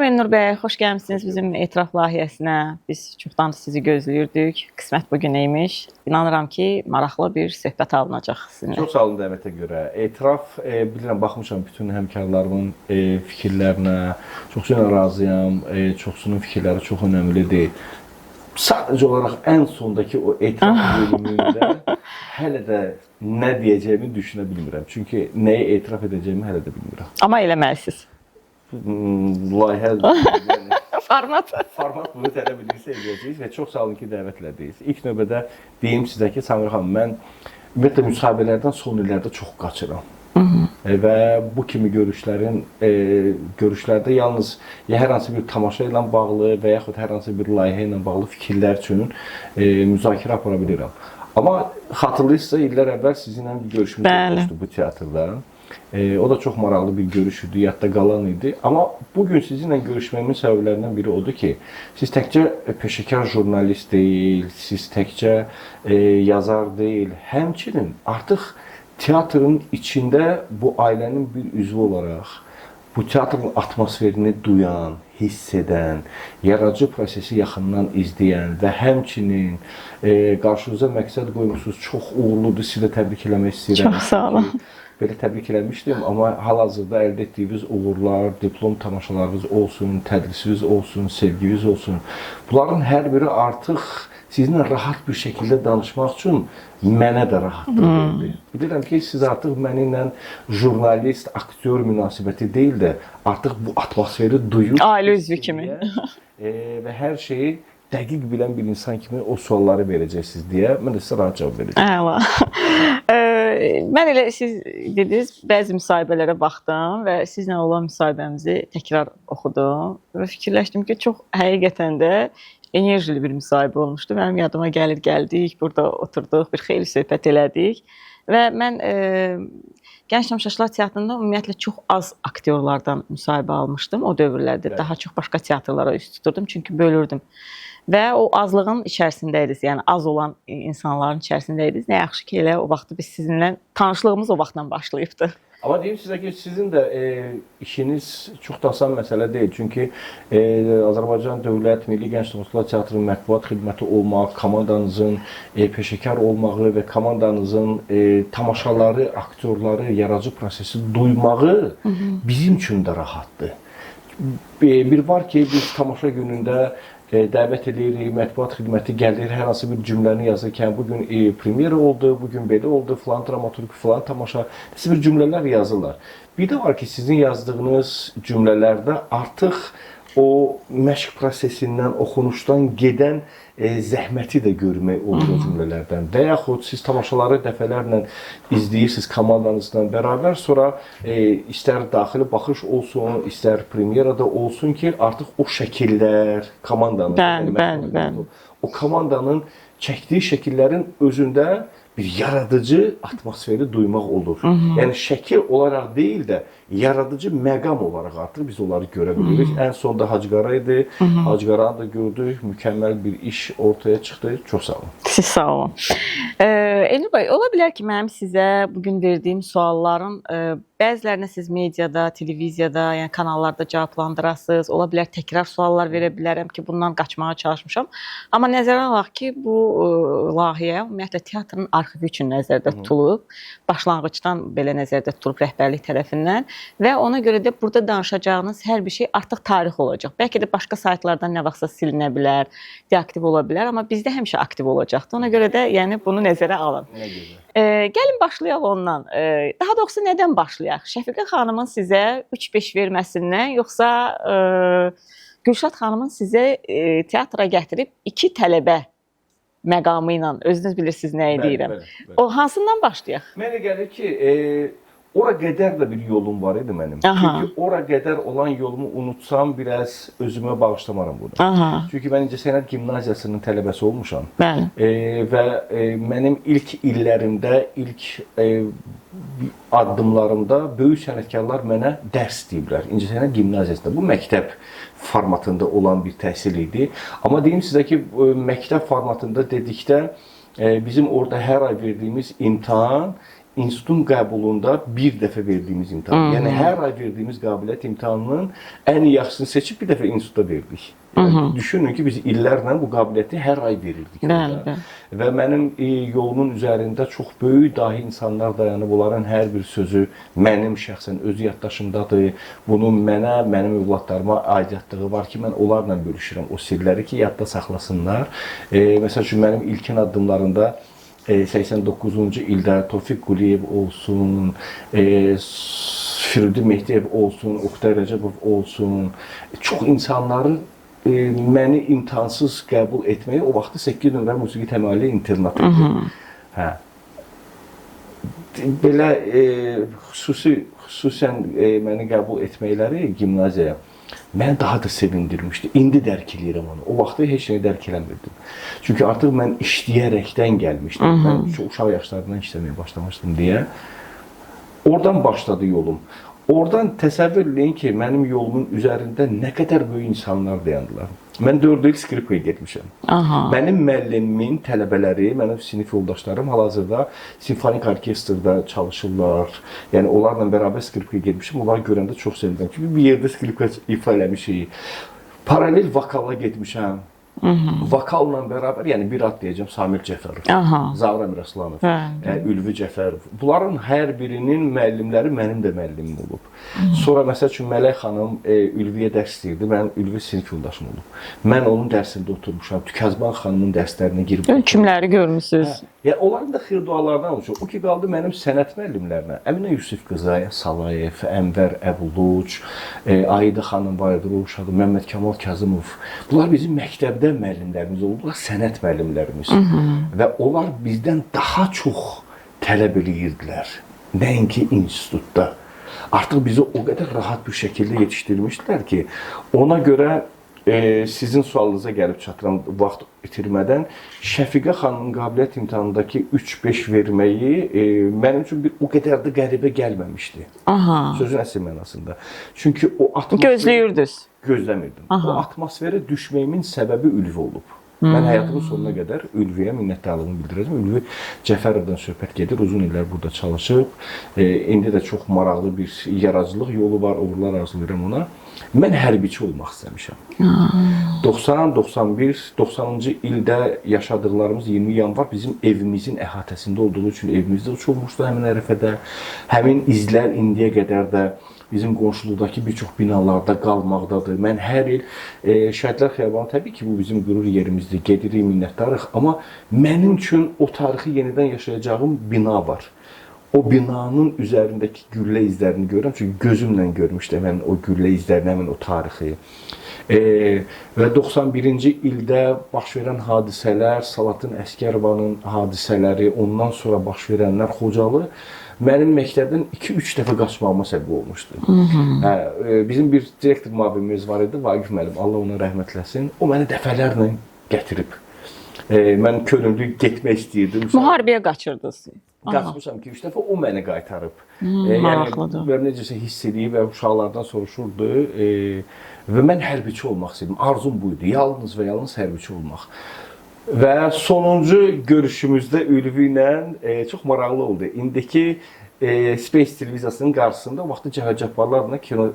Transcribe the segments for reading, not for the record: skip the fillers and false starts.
Salam Elnur bəy, xoş gəlmisiniz bizim etiraf layihəsinə. Biz çoxdan sizi gözləyirdik. Qismət bu günə imiş. İnanıram ki, maraqlı bir söhbət alınacaq sizinlə. Çox sağ olun dəvətə görə. Etiraf, bilirəm, baxmışam bütün həmkarlarımın fikirlərinə. Çoxsuyla razıyam. Çoxsunun fikirləri çox önəmlidir. Sadəcə olaraq ən sondakı o etiraf bölümündə hələ də nə deyəcəyimi düşünə bilmirəm. Çünki nəyi etiraf edəcəyimi hələ də bilmirəm. Amma eləməlisiniz. Layihə yəni, Format. Format bunu tələb edirsə eləyəcəyik və çox sağ olun ki, dəvət elədiniz. İlk növbədə deyim sizə ki, Samir xanım, mən ümumiyyətlə müsahibələrdən son illərdə çox qaçıram. Və bu kimi görüşlərin görüşlərdə yalnız ya hər hansı bir tamaşa ilə bağlı və yaxud hər hansı bir layihə ilə bağlı fikirlər üçün müzakirə apara bilirəm. Amma xatırlayırsınızsa, illər əvvəl sizinlə bir görüşümüz olmuşdu bu teatrda. O da çox maraqlı bir görüş idi, yadda qalan idi. Amma bu gün sizinlə görüşməyimin səbəblərindən biri odur ki, siz təkcə peşəkar jurnalist deyil, siz təkcə yazar deyil, həmçinin artıq teatrın içində bu ailənin bir üzvü olaraq bu teatrın atmosferini duyan, hiss edən, yaradıcı prosesi yaxından izləyən və həmçinin qarşınıza məqsəd qoymuşsunuz, çox uğurludur, sizi də təbrik eləmək istəyirəm. Çox sağ olun. Belə təbrik eləmişdim, amma hal-hazırda əldə etdiyiniz uğurlar, diplom tamaşalarınız olsun, tədrisiniz olsun, sevginiz olsun. Bunların hər biri artıq sizinlə rahat bir şəkildə danışmaq üçün mənə də rahatlıq verdi. Bilirəm ki, siz artıq mənimlə jurnalist, aktyor münasibəti deyil də, artıq bu atmosferi duyur. Ailə üzvü kimi. Və hər şeyi dəqiq bilən bir insan kimi o sualları verəcəksiniz deyə mən də sizə rahat cavab verəcəm. Əla. Mən elə siz dediniz, bəzi müsahibələrə baxdım və sizlə olan müsahibəmizi təkrar oxudum və fikirləşdim ki, çox həqiqətən də enerjili bir müsahibə olmuşdu. Mənim yadıma gəlir, gəldik, burada oturduq, bir xeyli söhbət elədik və mən Gənc Tamaşaçılar Teatrında ümumiyyətlə çox az aktyorlardan müsahibə almışdım o dövrlərdə. Bəli. Daha çox başqa teatrlara üz tuturdum, çünki bölürdüm. Və o azlığın içərisində idiniz, yəni az olan insanların içərisində idiniz. Nə yaxşı ki, elə o vaxtı biz sizinlə tanışlığımız o vaxtdan başlayıbdı. Amma deyim sizə ki, sizin də işiniz çox da asan məsələ deyil. Çünki Azərbaycan Dövlət Milli Gənc Tamaşaçılar Teatrının mətbuat xidməti olmaq, komandanızın peşəkar olmağı və komandanızın tamaşaları, aktyorları, yaradıcı prosesi duymağı bizim üçün də rahatdır. Bir var ki, biz tamaşa günündə dəvət edirik, mətbuat xidməti gəlir, hər hansı bir cümləni yazırkən bu gün premyera oldu, bu gün belə oldu, filan dramaturq, filan tamaşa, nəsə bir cümlələr yazırlar. Bir də var ki, sizin yazdığınız cümlələrdə artıq o məşq prosesindən, oxunuşdan gedən zəhməti də görmək olur o cümlələrdən. Və yaxud siz tamaşaları dəfələrlə izləyirsiniz komandanızla bərabər, sonra istər daxili baxış olsun, istər premyerada olsun ki, artıq o şəkillər komandanın, Bəli, bəli, bəli. o komandanın çəkdiyi şəkillərin özündə bir yaradıcı atmosferi duymaq olur. Yəni şəkil olaraq deyil də yaradıcı məqam olaraq artıq biz onları görə bilirik. Ən sonda Hacı Qara idi. Hacı Qaranı da gördük. Mükəmməl bir iş ortaya çıxdı. Çox sağ olun. Siz sağ olun. Elnur bəy, ola bilər ki, mənim sizə bugün verdiyim sualların bəzilərini siz mediada, televiziyada, yəni kanallarda cavablandırasınız. Ola bilər təkrar suallar verə bilərəm ki, bundan qaçmağa çalışmışam. Amma nəzərə alaq ki, bu layihə ümumiyyətlə teatrın arxivi üçün nəzərdə tutulub. Başlanğıcdan belə nəzərdə tutulub rəhbərlik tərəfindən və ona görə də burada danışacağınız hər bir şey artıq tarix olacaq. Bəlkə də başqa saytlardan nə vaxtsa silinə bilər, deaktiv ola bilər, amma bizdə həmişə aktiv olacaqdır. Ona görə də yəni bunu nəzərə alın. Nə gözəl. Gəlin başlayaq ondan. Daha doğrusu nədən başlayaq? Şəfiqə xanımın sizə 3-5 verməsindən, yoxsa Gülşad xanımın sizə teatra gətirib 2 tələbə məqamı ilə, özünüz bilirsiniz nəyi deyirəm. Bəli, bəli. O hansından başlayaq? Mənə gəlir ki, ora qədər də bir yolum var idi mənim. Aha. Çünki ora qədər olan yolumu unutsam biraz özümə bağışlamaram bunu. Aha. Çünki mən İncəsənət Gimnaziyasının tələbəsi olmuşam. Bəli. Və mənim ilk illərimdə, ilk addımlarımda böyük sənətkarlar mənə dərs deyiblər. İncəsənət Gimnaziyasında. Bu məktəb formatında olan bir təhsil idi. Amma deyim sizə ki, məktəb formatında dedikdə bizim orada hər ay verdiyimiz imtahan institutun qəbulunda bir dəfə verdiyimiz imtahan. Yəni hər ay verdiyimiz qabiliyyət imtahanının ən yaxşısını seçib bir dəfə institutda verdik. Yəni, düşünün ki, biz illərlə bu qabiliyyəti hər ay verirdik. Bəli, bəli. Və mənim yolumun üzərində çox böyük dahi insanlar dayanıb, onların hər bir sözü mənim şəxsən öz yaddaşımdadır. Bunun mənə, mənim övladlarıma aidiyyatlığı var ki, mən onlarla bölüşürəm o sirləri ki, yadda saxlasınlar. Məsəl üçün, mənim ilkin addımlarında 89-cu ildə Tofiq Quliyev olsun, Firudi Mehdiyev olsun, Oqtay Rəcəbov olsun, çox insanların məni imtahansız qəbul etməyi o vaxtı 8 nömrə musiqi təməli internat idi. Hə. Belə xüsusən məni qəbul etməkləri gimnaziyaya məni daha da sevindirmişdi. İndi dərk eləyirəm onu. O vaxtı heç nə dərk eləmirdim. Çünki artıq mən işləyərəkdən gəlmişdim. Mən çox uşaq yaşlarından işləməyə başlamışdım deyə. Oradan başladı yolum. Oradan təsəvvür eləyin ki, mənim yolumun üzərində nə qədər böyük insanlar dayandılar. Mən 4 il skripkaya getmişəm. Aha. Mənim müəllimimin tələbələri, mənim sinif yoldaşlarım hal-hazırda simfonik orkestrdə çalışırlar. Yəni onlarla bərabər skripkaya getmişim. Onları görəndə çox sevinirəm ki, bir yerdə skripka ifa eləmişik. Paralel vokala getmişəm. Vokalla bərabər, yəni bir ad deyəcəm, Samir Cəfərov, Aha. Zaur Əmiraslanov, Bəli. Ülvi Cəfərov. Bunların hər birinin müəllimləri mənim də müəllimim olub. Sonra məsəl üçün Mələk xanım Ülviyə dərs deyirdi. Mənim Ülvi sinif yoldaşım olub. Mən onun dərsində oturmuşam. Tükəzban xanımın dərslərinə girib. Kimləri görmüsünüz? Hə. Yəni onların da xeyir dualarından olmuşam. O ki qaldı mənim sənət müəllimlərinə. Əminə Yusif qızı, Salayev, Ənvər Əbuluc, Ayda xanım var idi, o uşağı, Məmməd Kamal Kazımov. Bunlar bizim məktəbdə müəllimlərimiz oldular, sənət müəllimlərimiz. Və onlar bizdən daha çox tələb eləyirdilər. Nəinki institutda. Artıq bizi o qədər rahat bir şəkildə yetişdirmişdilər ki, ona görə sizin sualınıza gəlib çatıram vaxt itirmədən, Şəfiqə xanımın qabiliyyət imtahanındakı 3-5 verməyi mənim üçün bir o qədər də qəribə gəlməmişdi. Aha. Sözün əsl mənasında. Çünki o atmosfer... Gözləyirdiniz. Gözləmirdim. Aha. O atmosferə düşməyimin səbəbi Ülvi olub. Mən həyatımın sonuna qədər Ülviyə minnətdarlığımı bildirəcəm. Ülvi Cəfərovdan söhbət gedir. Uzun illər burada çalışıb. İndi də çox maraqlı bir yaradıcılıq yolu var. Uğurlar arzulayıram ona. Mən hərbiçi olmaq istəmişəm. 90, 91, 90-cı ildə yaşadıqlarımız 20 yanvar bizim evimizin əhatəsində olduğu üçün evimizdə uçulmuşdu həmin ərəfədə. Həmin izlər indiyə qədər də bizim qonşuluqdakı bir çox binalarda qalmaqdadır. Mən hər il Şəhidlər Xiyabanı, təbii ki, bu bizim qürur yerimizdir, gedirik, minnətdarıq. Amma mənim üçün o tarixi yenidən yaşayacağım bina var. O binanın üzərindəki güllə izlərini görürəm. Çünki gözümlə görmüşdüm həmin o güllə izlərini, həmin o tarixi. Və 91-ci ildə baş verən hadisələr, Salatın Əsgərovanın hadisələri, ondan sonra baş verənlər Xocalı mənim məktəbdən 2-3 dəfə qaçmağıma səbəb olmuşdu. Bizim bir direktor müavinimiz var idi, Vaqif müəllim, Allah ona rəhmətləsin. O məni dəfələrlə gətirib. Mən könüllü getmək istəyirdim. Müharibəyə qaçırdınız. Qaçmışam 2-3 dəfə, o məni qaytarıb. Maraqlıdır. Yəni, necəsə hiss eləyib və uşaqlardan soruşurdu. Və mən hərbiçi olmaq istəyirdim. Arzum bu idi. Yalnız və yalnız hərbiçi olmaq. Və sonuncu görüşümüzdə Ülvi ilə çox maraqlı oldu. İndiki Space televiziyasının qarşısında o vaxtı Cəvahir Cabbarlı adına kino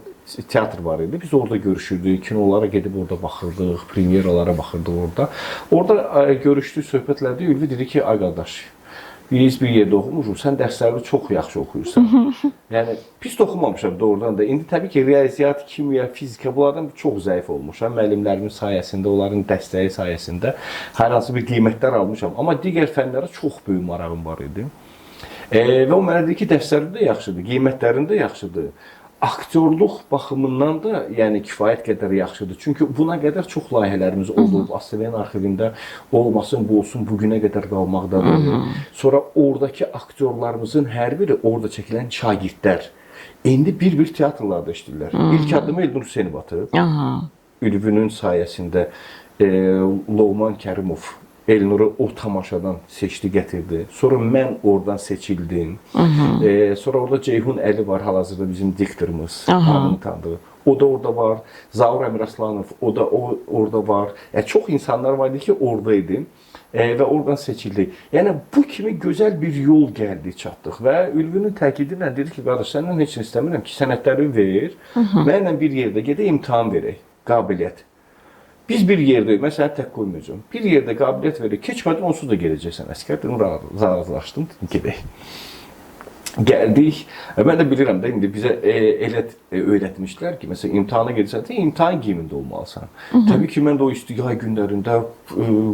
teatr var idi. Biz orada görüşürdük, kinolara gedib orada baxırdıq, premyeralara baxırdıq orada. Orada görüşdük, söhbət elədik. Ülvi dedi ki, ay qardaş, biz bir yerdə oxumuşuq, sən dərsləri çox yaxşı oxuyursan. Yəni, pis də oxumamışam doğrudan da. İndi təbii ki, riyaziyyat, kimya, fizika bunlardan çox zəif olmuşam. Müəllimlərimin sayəsində, onların dəstəyi sayəsində hər hansı bir qiymətlər almışam. Amma digər fənlərə çox böyük marağım var idi. Və o mənə dedi ki, dərslərin də yaxşıdır, qiymətlərin də yaxşıdır. Aktyorluq baxımından da yəni kifayət qədər yaxşıdır. Çünki buna qədər çox layihələrimiz olub. ASTV-nin arxivində olmasın, bu olsun, bugünə qədər qalmaqdadır. Sonra oradakı aktyorlarımızın hər biri orada çəkilən şagirdlər. İndi bir-bir teatrlarda işləyirlər. İlk addımı Elnur Hüseynov atıb. Ülvünün sayəsində Loğman Kərimov Elnuru o tamaşadan seçdi, gətirdi. Sonra mən oradan seçildim. Sonra orada Ceyhun Əli var, hal-hazırda bizim diktorumuz, hamının tanıdığı. O da orada var. Zaur Əmiraslanov, o da orada var. Çox insanlar var idi ki, orada idi. Və oradan seçildi. Yəni bu kimi gözəl bir yol gəldi, çatdıq və Ülvünün təkidi ilə dedi ki, qardaş, səndən heç nə istəmirəm ki, sənədləri ver. Mənlə bir yerdə gedək imtahan verək, qabiliyyət. Biz bir yerdə, mən səni tək qoymayacağam. Bir yerdə qabiliyyət verək, keçmədən onsuz da gedəcəksən əsgər. Dedim, razılaşdım, dedim, gedək. Gəldik. Mən də bilirəm də indi bizə elə öyrətmişlər ki, məsələn imtahana gedirsən, imtahan geyimində olmalısan. Təbii ki, mən də o isti yay günlərində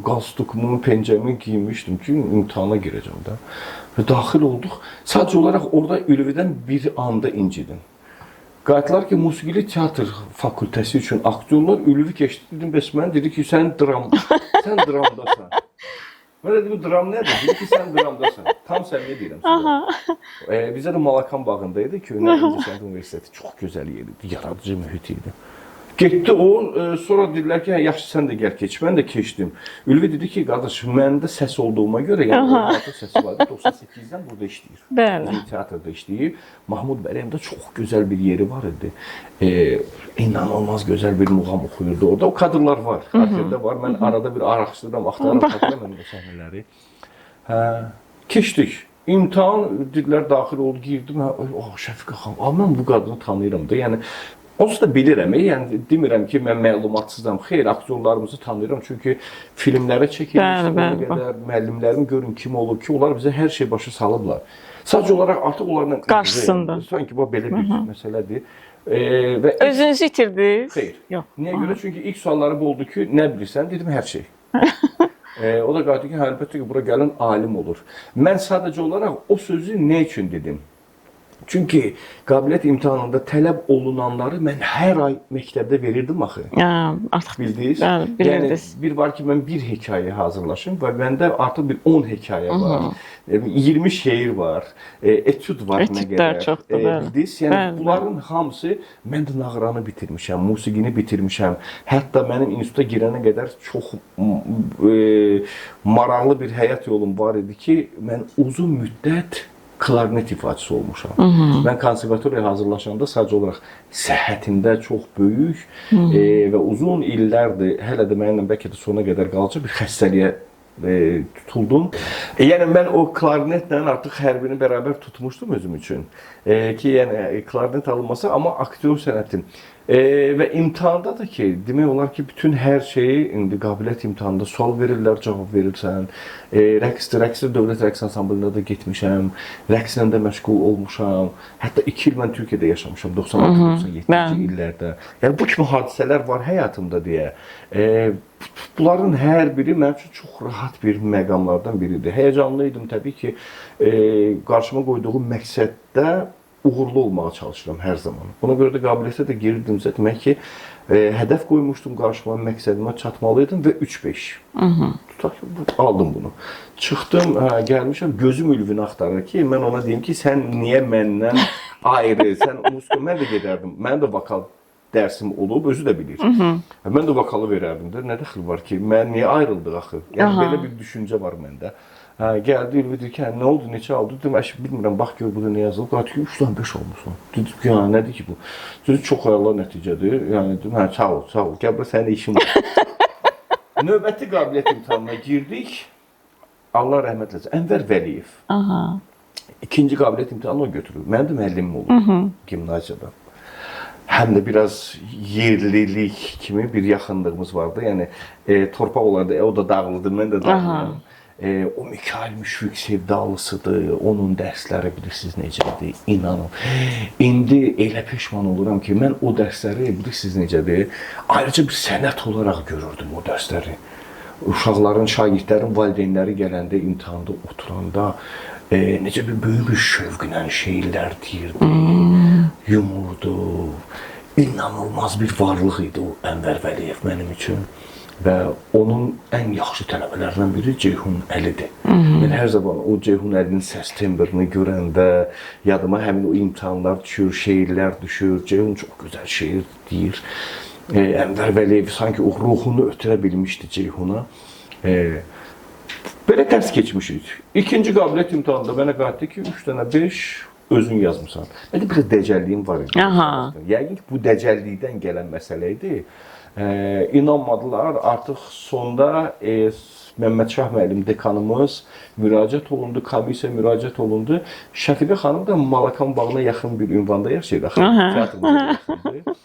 qalstukumu, pencəmi geymişdim ki, imtahana girəcəm də. Və daxil olduq. Sadəcə olaraq orada Ülvidən bir anda incidim. Qayıtdılar ki, musiqili teatr fakültəsi üçün aktyorlar Ülvi keçdi. Dedim, bəs mən dedi ki, sən dramdasan. Mən dedim, dram nədir? Dedi ki, sən dramdasan. Tam səmimi deyirəm sizə. Bizə də Malakan bağında idi ki, Incəsənət Universiteti çox gözəl yer idi, yaradıcı mühit idi. Getdi o, sonra dedilər ki, hə, yaxşı sən də gəl keç. Mən də keçdim. Ülvi dedi ki, qardaş, məndə səs olduğuma görə, yəni artıq səsi var idi, 98-dən burada işləyir. Bəli. Bizim teatrda işləyir. Mahmud Bələyevin də çox gözəl bir yeri var idi. İnanılmaz gözəl bir muğam oxuyurdu orada. O kadrlar var, arxivdə var. Mən arada bir araşdırıram, axtarıram, tapıram mən o səhnələri. Hə, keçdik. İmtahan dedilər daxil oldu, girdim. Hə, oh, Şəfiqə xanım, mən bu qadını tanıyıram da. Yəni onsuz da bilirəm, yəni demirəm ki, mən məlumatsızam. Xeyr, aktyorlarımızı tanıyıram, çünki filmlərə çəkilmişdi ona qədər. Müəllimlərim görün kim olub ki, onlar bizə hər şey başa salıblar. Sadəcə olaraq artıq onlarla qarşısında. Sanki bu belə bir məsələdir. Və özünüzü itirdiniz? Xeyr. Yox. Niyə görə? Çünki ilk sualları bu oldu ki, nə bilirsən? Dedim hər şey. O da qayıtdı ki, hə, əlbəttə ki, bura gələn alim olur. Mən sadəcə olaraq o sözü nə üçün dedim? Çünki qabiliyyət imtahanında tələb olunanları mən hər ay məktəbdə verirdim axı. Artıq bildiniz. Bəli, bilirdiniz. Yəni bir var ki, mən bir hekayə hazırlaşım və məndə artıq bir 10 hekayə var. 20 şeir var, etüd var nə qədər. Çoxdur, bəli. Bildiniz? Yəni bəli, bunların hamısı, mən də nağıranı bitirmişəm, musiqini bitirmişəm. Hətta mənim instituta girənə qədər çox maraqlı bir həyat yolum var idi ki, mən uzun müddət klarnet ifaçısı olmuşam. Mən konservatoriyaya hazırlaşanda sadəcə olaraq səhhətimdə çox böyük və uzun illərdir, hələ də mənimlə bəlkə də sona qədər qalacaq bir xəstəliyə tutuldum. Yəni mən o klarnetlə artıq hərbini bərabər tutmuşdum özüm üçün. Ki, yəni klarnet alınmasa, amma aktyor sənətim. Və imtahanda da ki, demək olar ki, bütün hər şeyi indi qabiliyyət imtahanında sual verirlər, cavab verirsən. Rəqsdir, Dövlət Rəqs Ansamblında da getmişəm, rəqslə də məşğul olmuşam. Hətta 2 il mən Türkiyədə yaşamışam, 96-97-ci illərdə. Yəni bu kimi hadisələr var həyatımda deyə. Bunların hər biri mənim üçün çox rahat bir məqamlardan biridir. Həyəcanlı idim təbii ki, qarşıma qoyduğum məqsəddə uğurlu olmağa çalışıram hər zaman. Buna görə də qabiliyyətə də girdimsə, demək ki, hədəf qoymuşdum qarşıma, məqsədimə çatmalıydım və 3-5. Tutaq ki, aldım bunu. Çıxdım, gəlmişəm, gözüm Ülvünü axtarır ki, mən ona deyim ki, sən niyə məndən ayrı, sən musiqi, mən də gedərdim, mənim də vokal dərsim olub, özü də bilir. Mən də vokalı verərdim də, nə dəxil var ki, mən niyə ayrıldıq axı? Yəni, belə bir düşüncə var məndə. Gəldi, Ülvi deyir ki, nə oldu, neçə aldı? Dedim, əşi, bilmirəm, bax gör, burada nə yazılıb. Qayıtdı ki, 3-5 olmuşsan. Dedim ki, yəni, nədir ki bu? Dedi, çox əla nəticədir. Yəni, dedim, hə, sağ ol, sağ ol. Gəl bura, sənin işin var. Növbəti qabiliyyət imtahanına girdik. Allah rəhmət eləsin. Ənvər Vəliyev. İkinci qabiliyyət imtahanını o götürür. Mənim də müəllimim olub gimnaziyada. Həm də biraz yerlilik kimi bir yaxınlığımız vardı. Yəni, torpaq olardı, o da dağlıdır, mən də dağlıyam. O Mikail Müşfiq sevdalısıdır, onun dərsləri bilirsiniz necədir, inanın. İndi elə peşman oluram ki, mən o dərsləri bilirsiniz necədir, ayrıca bir sənət olaraq görürdüm o dərsləri. Uşaqların, şagirdlərin valideynləri gələndə, imtahanda oturanda necə bir böyük bir şövqlə şeirlər deyirdi, yumurdu. İnanılmaz bir varlıq idi o Ənvər Vəliyev mənim üçün. Və onun ən yaxşı tələbələrindən biri Ceyhun Əlidir. Mən hər zaman o Ceyhun Əlinin səs tembrini görəndə yadıma həmin o imtahanlar düşür, şeirlər düşür. Ceyhun çox gözəl şeir deyir. Ənvər Vəliyev sanki o ruhunu ötürə bilmişdi Ceyhuna. Belə dərs keçmişik. İkinci qabiliyyət imtahanında mənə qayıtdı ki, 3 dənə 5, Özün yazmısan. Məndə bir dəcəlliyim var idi. Aha. Yəqin ki, bu dəcəllikdən gələn məsələ idi. İnanmadılar. Artıq sonda Məmməd Şah müəllim dekanımız müraciət olundu, komissiya müraciət olundu. Şəfiqə xanım da Malakan bağına yaxın bir ünvanda yaşayır axı. Teatrımıza yaxındır.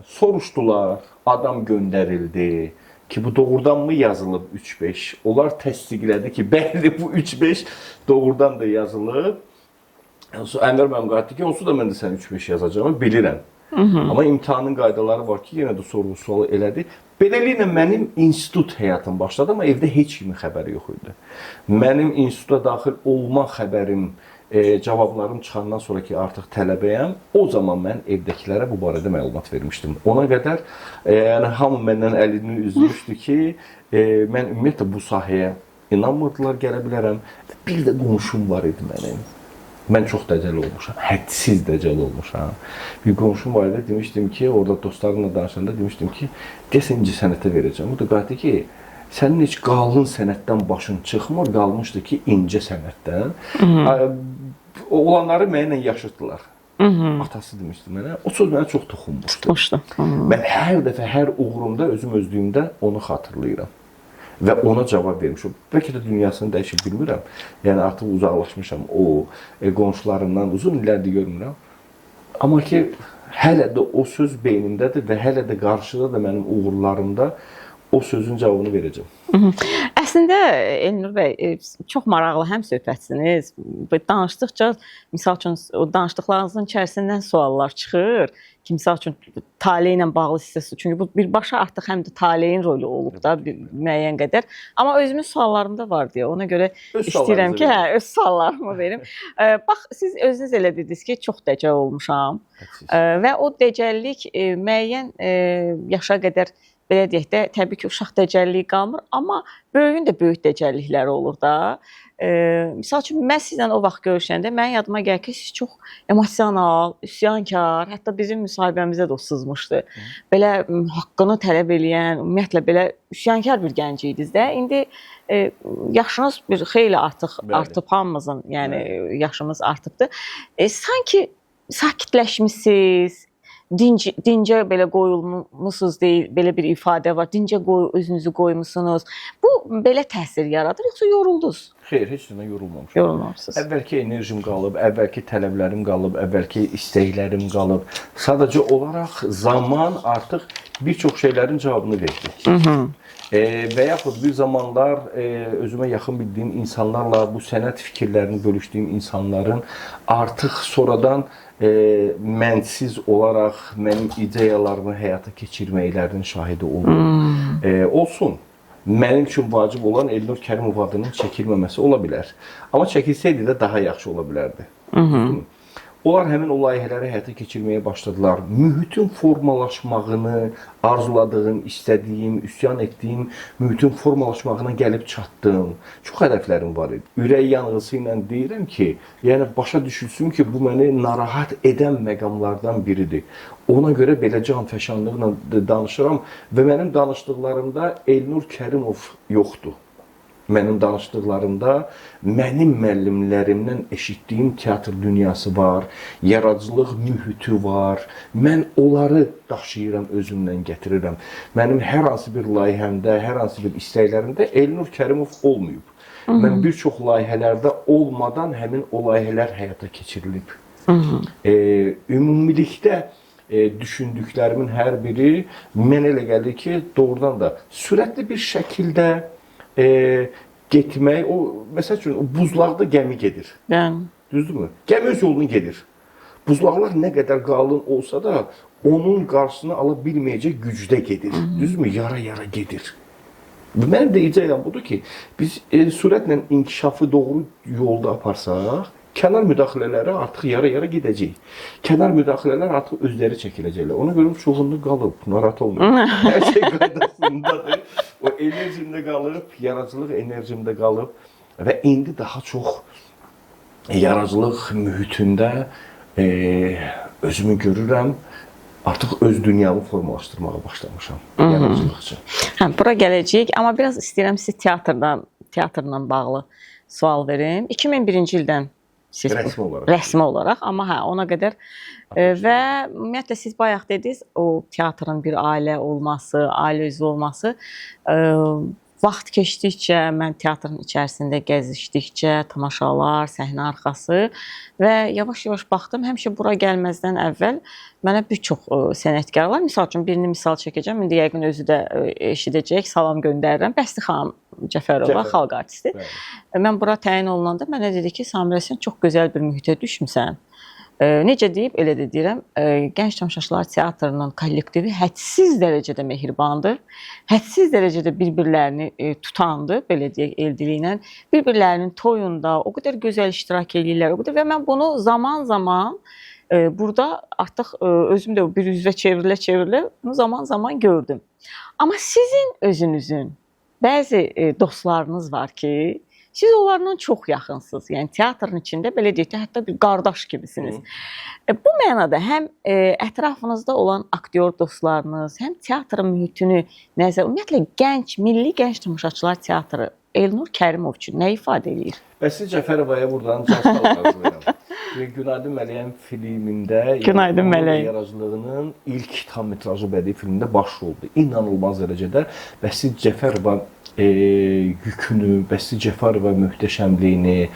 Soruşdular, adam göndərildi ki, bu doğrudanmı yazılıb 3-5? Onlar təsdiqlədi ki, bəli, bu 3-5 doğrudan da yazılıb. Ənvər müəllim qayıtdı ki, onsuz da mən də sənə 3-5 yazacağımı bilirəm. Amma imtahanın qaydaları var ki, yenə də sorğu sualı elədi. Beləliklə mənim institut həyatım başladı, amma evdə heç kimin xəbəri yox idi. Mənim instituta daxil olma xəbərim, cavablarım çıxandan sonra ki, artıq tələbəyəm, o zaman mən evdəkilərə bu barədə məlumat vermişdim. Ona qədər yəni hamı məndən əlini üzmüşdü ki, mən ümumiyyətlə bu sahəyə inanmırdılar, gələ bilərəm. Bir də qonşum var idi mənim. Mən çox dəcəl olmuşam, hədsiz dəcəl olmuşam. Bir qonşum var idi, demişdim ki, orada dostlarımla danışanda demişdim ki, deyəsən incəsənətə verəcəm. O da qayıtdı ki, sənin heç qalın sənətdən başın çıxmır, qalmışdı ki, incə sənətdən. Oğlanları mənimlə yaşıddılar. Atası demişdi mənə. O söz mənə çox toxunmuşdu. Tutmuşdu. Mən hər dəfə, hər uğurumda, özüm özlüyümdə onu xatırlayıram. Və ona cavab vermişəm. Bəlkə də dünyasını dəyişib bilmirəm. Yəni artıq uzaqlaşmışam o qonşularımdan, uzun illərdir görmürəm. Amma ki, hələ də o söz beynimdədir və hələ də qarşıda da mənim uğurlarımda o sözün cavabını verəcəm. Əslində Elnur bəy, çox maraqlı həm söhbətsiniz. Danışdıqca, misal üçün o danışdıqlarınızın içərisindən suallar çıxır ki, misal üçün tale ilə bağlı sizə, çünki bu birbaşa artıq həm də taleyin rolü olub da bir müəyyən qədər. Amma özümün suallarım da var deyə ona görə Öz istəyirəm ki, suallarınızı verin. öz suallarımı verim. Bax, siz özünüz elə dediniz ki, çox dəcəl olmuşam. Hədsiz. Və o dəcəllik müəyyən yaşa qədər, belə deyək də, təbii ki, uşaq dəcəlliyi qalmır, amma böyüyün də böyük dəcəllikləri olur da. Misal üçün, mən sizlə o vaxt görüşəndə mənim yadıma gəlir ki, siz çox emosional, üsyankar, hətta bizim müsahibəmizə də o sızmışdı. Belə haqqını tələb eləyən, ümumiyyətlə belə üsyankar bir gənc idiniz də. İndi yaşınız bir xeyli artıq Bəli. artıb hamımızın, yəni yaşımız artıbdır. Sanki sakitləşmisiniz, dincə belə qoyulmusunuz deyil, belə bir ifadə var. Dincə özünüzü qoymusunuz. Bu belə təsir yaradır, yoxsa yoruldunuz? Xeyr, heç nədən yorulmamışam. Yorulmamışsınız. Əvvəlki enerjim qalıb, əvvəlki tələblərim qalıb, əvvəlki istəklərim qalıb. Sadəcə olaraq zaman artıq bir çox şeylərin cavabını verdi. Və yaxud bir zamanlar özümə yaxın bildiyim insanlarla bu sənət fikirlərini bölüşdüyüm insanların artıq sonradan mənsiz olaraq mənim ideyalarımı həyata keçirməklərinin şahidi oldum. Olsun. Mənim üçün vacib olan Elnur Kərimov adının çəkilməməsi ola bilər. Amma çəkilsəydi də daha yaxşı ola bilərdi. Onlar həmin o layihələri həyata keçirməyə başladılar. Mühitin formalaşmağını arzuladığım, istədiyim, üsyan etdiyim mühitin formalaşmağına gəlib çatdım. Çox hədəflərim var idi. Ürək yanğısı ilə deyirəm ki, yəni başa düşülsün ki, bu məni narahat edən məqamlardan biridir. Ona görə belə canfəşanlıqla danışıram və mənim danışdıqlarımda Elnur Kərimov yoxdur. Mənim danışdıqlarımda mənim müəllimlərimdən eşitdiyim teatr dünyası var, yaradıcılıq mühiti var. Mən onları daşıyıram, özümlə gətirirəm. Mənim hər hansı bir layihəmdə, hər hansı bir istəklərimdə Elnur Kərimov olmayıb. Mən bir çox layihələrdə olmadan həmin o layihələr həyata keçirilib. Ümumilikdə düşündüklərimin hər biri mənə elə gəlir ki, doğrudan da sürətli bir şəkildə getmək, o məsəl üçün o buzlaqda gəmi gedir. Yəni. Düzdürmü? Gəmi öz yolunu gedir. Buzlaqlar nə qədər qalın olsa da onun qarşısını ala bilməyəcək gücdə gedir. Düzdürmü? Yara-yara gedir. Mənim də ideyam budur ki, biz sürətlə inkişafı doğru yolda aparsaq, kənar müdaxilələri artıq yara-yara gedəcək. Kənar müdaxilələr artıq özləri çəkiləcəklər. Ona görə çoxunda qalıb, narahat olmayın. Hər şey qaydasındadır. O enerjimdə qalıb, yaradıcılıq enerjimdə qalıb və indi daha çox yaradıcılıq mühitində özümü görürəm. Artıq öz dünyamı formalaşdırmağa başlamışam yaradıcılıqca. Hə, bura gələcəyik, amma biraz istəyirəm siz teatrla bağlı sual verim. 2001-ci ildən Siz Rəsmi olaraq. Rəsmi olaraq, amma hə, ona qədər və ümumiyyətlə siz bayaq dediniz, o teatrın bir ailə olması, ailə üzvü olması, vaxt keçdikcə, mən teatrın içərisində gəzişdikcə, tamaşalar, səhnə arxası və yavaş-yavaş baxdım, həmişə bura gəlməzdən əvvəl mənə bir çox sənətkarlar, misal üçün birini misal çəkəcəm, indi yəqin özü də eşidəcək, salam göndərirəm. Bəsti xanım Cəfərova, xalq artisti. Bəli. Mən bura təyin olunanda mənə dedi ki, Samirə, sən çox gözəl bir mühitə düşmüsən. Necə deyib, elə də deyirəm, Gənc Tamaşaçılar Teatrının kollektivi hədsiz dərəcədə mehribandır, hədsiz dərəcədə bir-birlərini tutandır, belə deyək, el dili ilə. Bir-birlərinin toyunda o qədər gözəl iştirak eləyirlər, o qədər və mən bunu zaman-zaman burada artıq özüm də bir üzvə çevrilə-çevrilə bunu zaman-zaman gördüm. Amma sizin özünüzün bəzi dostlarınız var ki, siz onlarla çox yaxınsınız. Yəni teatrın içində belə deyək də, hətta bir qardaş kimisiniz. Bu mənada həm ətrafınızda olan aktyor dostlarınız, həm teatrın mühitini nəzər, ümumiyyətlə gənc, Milli Gənc Tamaşaçılar Teatrı Elnur Kərimov üçün nə ifadə eləyir? Bəsti Cəfərovaya buradan can sağlığı arzulayıram. Günaydın Mələyəm filmində, Günaydın Mələyim yaradıcılığının ilk tam metrajlı bədii filmində baş roldu. İnanılmaz dərəcədə Bəsti Cəfərova yükünü, Bəsti Cəfərova möhtəşəmliyini,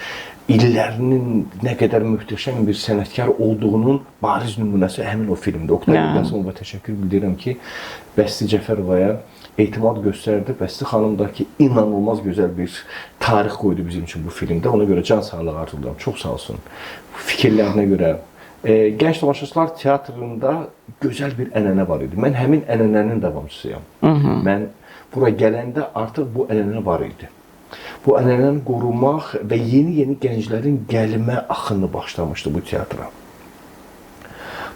illərinin nə qədər möhtəşəm bir sənətkar olduğunun bariz nümunəsi həmin o filmdə. Oqtay Qasımova təşəkkür bildirirəm ki, Bəsti Cəfərovaya etimad göstərdi. Bəsti xanım da ki, inanılmaz gözəl bir tarix qoydu bizim üçün bu filmdə. Ona görə can sağlığı arzulayıram. Çox sağ olsun. Fikirlərinə görə. Gənc Tamaşaçılar Teatrında gözəl bir ənənə var idi. Mən həmin ənənənin davamçısıyam. Mən bura gələndə artıq bu ənənə var idi. Bu ənənəni qorumaq və yeni-yeni gənclərin gəlmə axını başlamışdı bu teatra.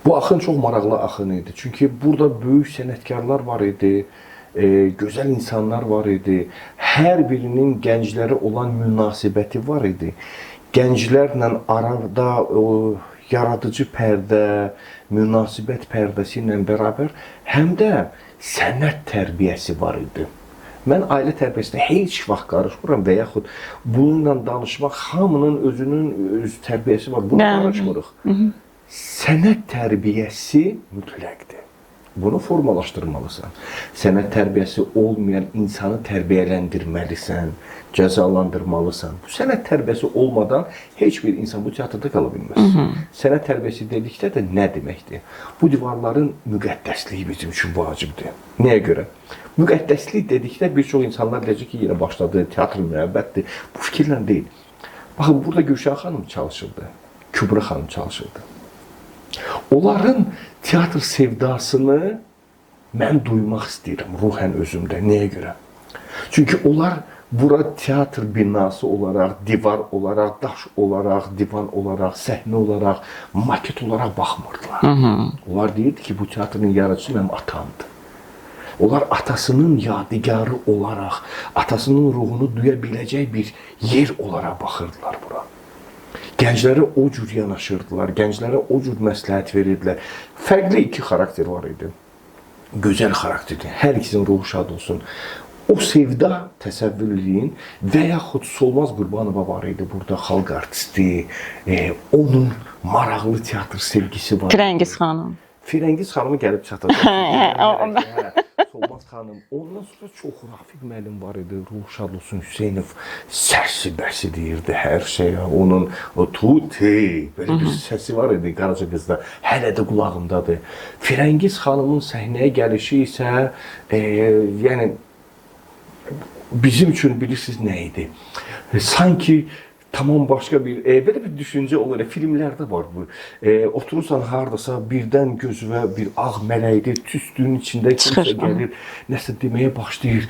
Bu axın çox maraqlı axın idi. Çünki burada böyük sənətkarlar var idi, gözəl insanlar var idi. Hər birinin gənclərə olan münasibəti var idi. Gənclərlə arada o yaradıcı pərdə, münasibət pərdəsi ilə bərabər həm də sənət tərbiyəsi var idi. Mən ailə tərbiyəsinə heç vaxt qarışmıram və yaxud bununla danışmaq, hamının özünün öz tərbiyəsi var, bunu qarışmırıq. Sənət tərbiyəsi mütləqdir. Bunu formalaşdırmalısan. Sənət tərbiyəsi olmayan insanı tərbiyələndirməlisən, cəzalandırmalısan. Bu sənət tərbiyəsi olmadan heç bir insan bu teatrda qala bilməz. Sənət tərbiyəsi dedikdə də nə deməkdir? Bu divarların müqəddəsliyi bizim üçün vacibdir. Nəyə görə? Müqəddəslik dedikdə bir çox insanlar deyəcək ki, yenə başladı, teatr müəbbətdir. Bu fikirlə deyil. Baxın, burada Gülşah xanım çalışırdı, Kübra xanım çalışırdı. Onların teatr sevdasını mən duymaq istəyirəm ruhən özümdə. Nəyə görə? Çünki onlar bura teatr binası olaraq, divar olaraq, daş olaraq, divan olaraq, səhnə olaraq, maket olaraq baxmırdılar. Onlar deyirdi ki, bu teatrın yaradıcısı mənim atamdır. Onlar atasının yadigarı olaraq, atasının ruhunu duya biləcək bir yer olaraq baxırdılar bura. Gənclərə o cür yanaşırdılar, gənclərə o cür məsləhət verirdilər. Fərqli iki xarakter var idi. Gözəl xarakterdir. Hər ikisinin ruhu şad olsun. O sevda təsəvvür eləyin və yaxud Solmaz Qurbanova var idi burada, xalq artisti, onun maraqlı teatr sevgisi var. Firəngiz xanım. Firəngiz xanımı gəlib çatacaq. Solmaz xanım. Ondan sonra çox Rafiq müəllim var idi, ruh şad olsun, Hüseynov səsi bəsi deyirdi hər şeyə. Onun o tuti belə bir səsi var idi Qaraca qızda. Hələ də qulağımdadır. Firəngiz xanımın səhnəyə gəlişi isə yəni bizim üçün bilirsiniz nə idi? Sanki tamam başqa bir, belə bir düşüncə olur. Filmlərdə var bu. Oturursan hardasa birdən gözünə bir ağ mələkdir, tüstünün içində kimsə gəlir, nəsə deməyə başlayır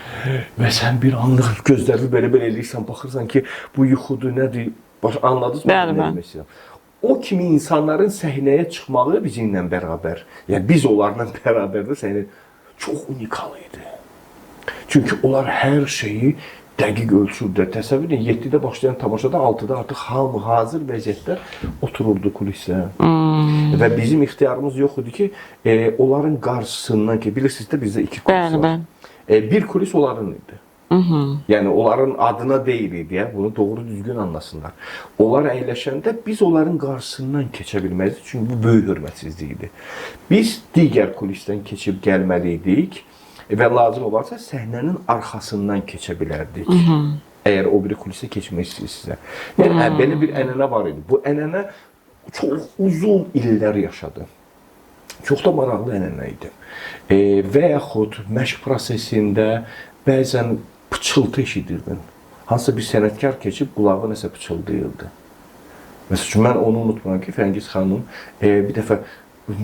və sən bir anlıq gözlərini belə-belə eləyirsən, baxırsan ki, bu yuxudur, nədir? Anladınız mı? Bəli, bəli. O kimi insanların səhnəyə çıxmağı bizimlə bərabər, yəni biz onlarla bərabər də səhnə çox unikal idi. Çünki onlar hər şeyi dəqiq ölçürdülər. Təsəvvür edin, 7-də başlayan tamaşada 6-da artıq hamı hazır vəziyyətdə otururdu kulisə. Və bizim ixtiyarımız yox idi ki, onların qarşısından ki, bilirsiniz də bizdə iki kulis Bəli, var. Bəli. Bir kulis onların idi. Yəni onların adına deyilik deyə bunu doğru düzgün anlasınlar. Onlar əyləşəndə biz onların qarşısından keçə bilməzdik, çünki bu böyük hörmətsizlik idi. Biz digər kulisdən keçib gəlməli idik və lazım olarsa səhnənin arxasından keçə bilərdik. Əgər o biri kulisə keçmək istəyirsinizsə. Yəni belə bir ənənə var idi. Bu ənənə çox uzun illər yaşadı. Çox da maraqlı ənənə idi. Və yaxud məşq prosesində bəzən pıçıltı eşidirdin. Hansısa bir sənətkar keçib qulağa nəsə pıçıldayırdı. Məsəl üçün, mən onu unutmuram ki, Fərəngiz xanım bir dəfə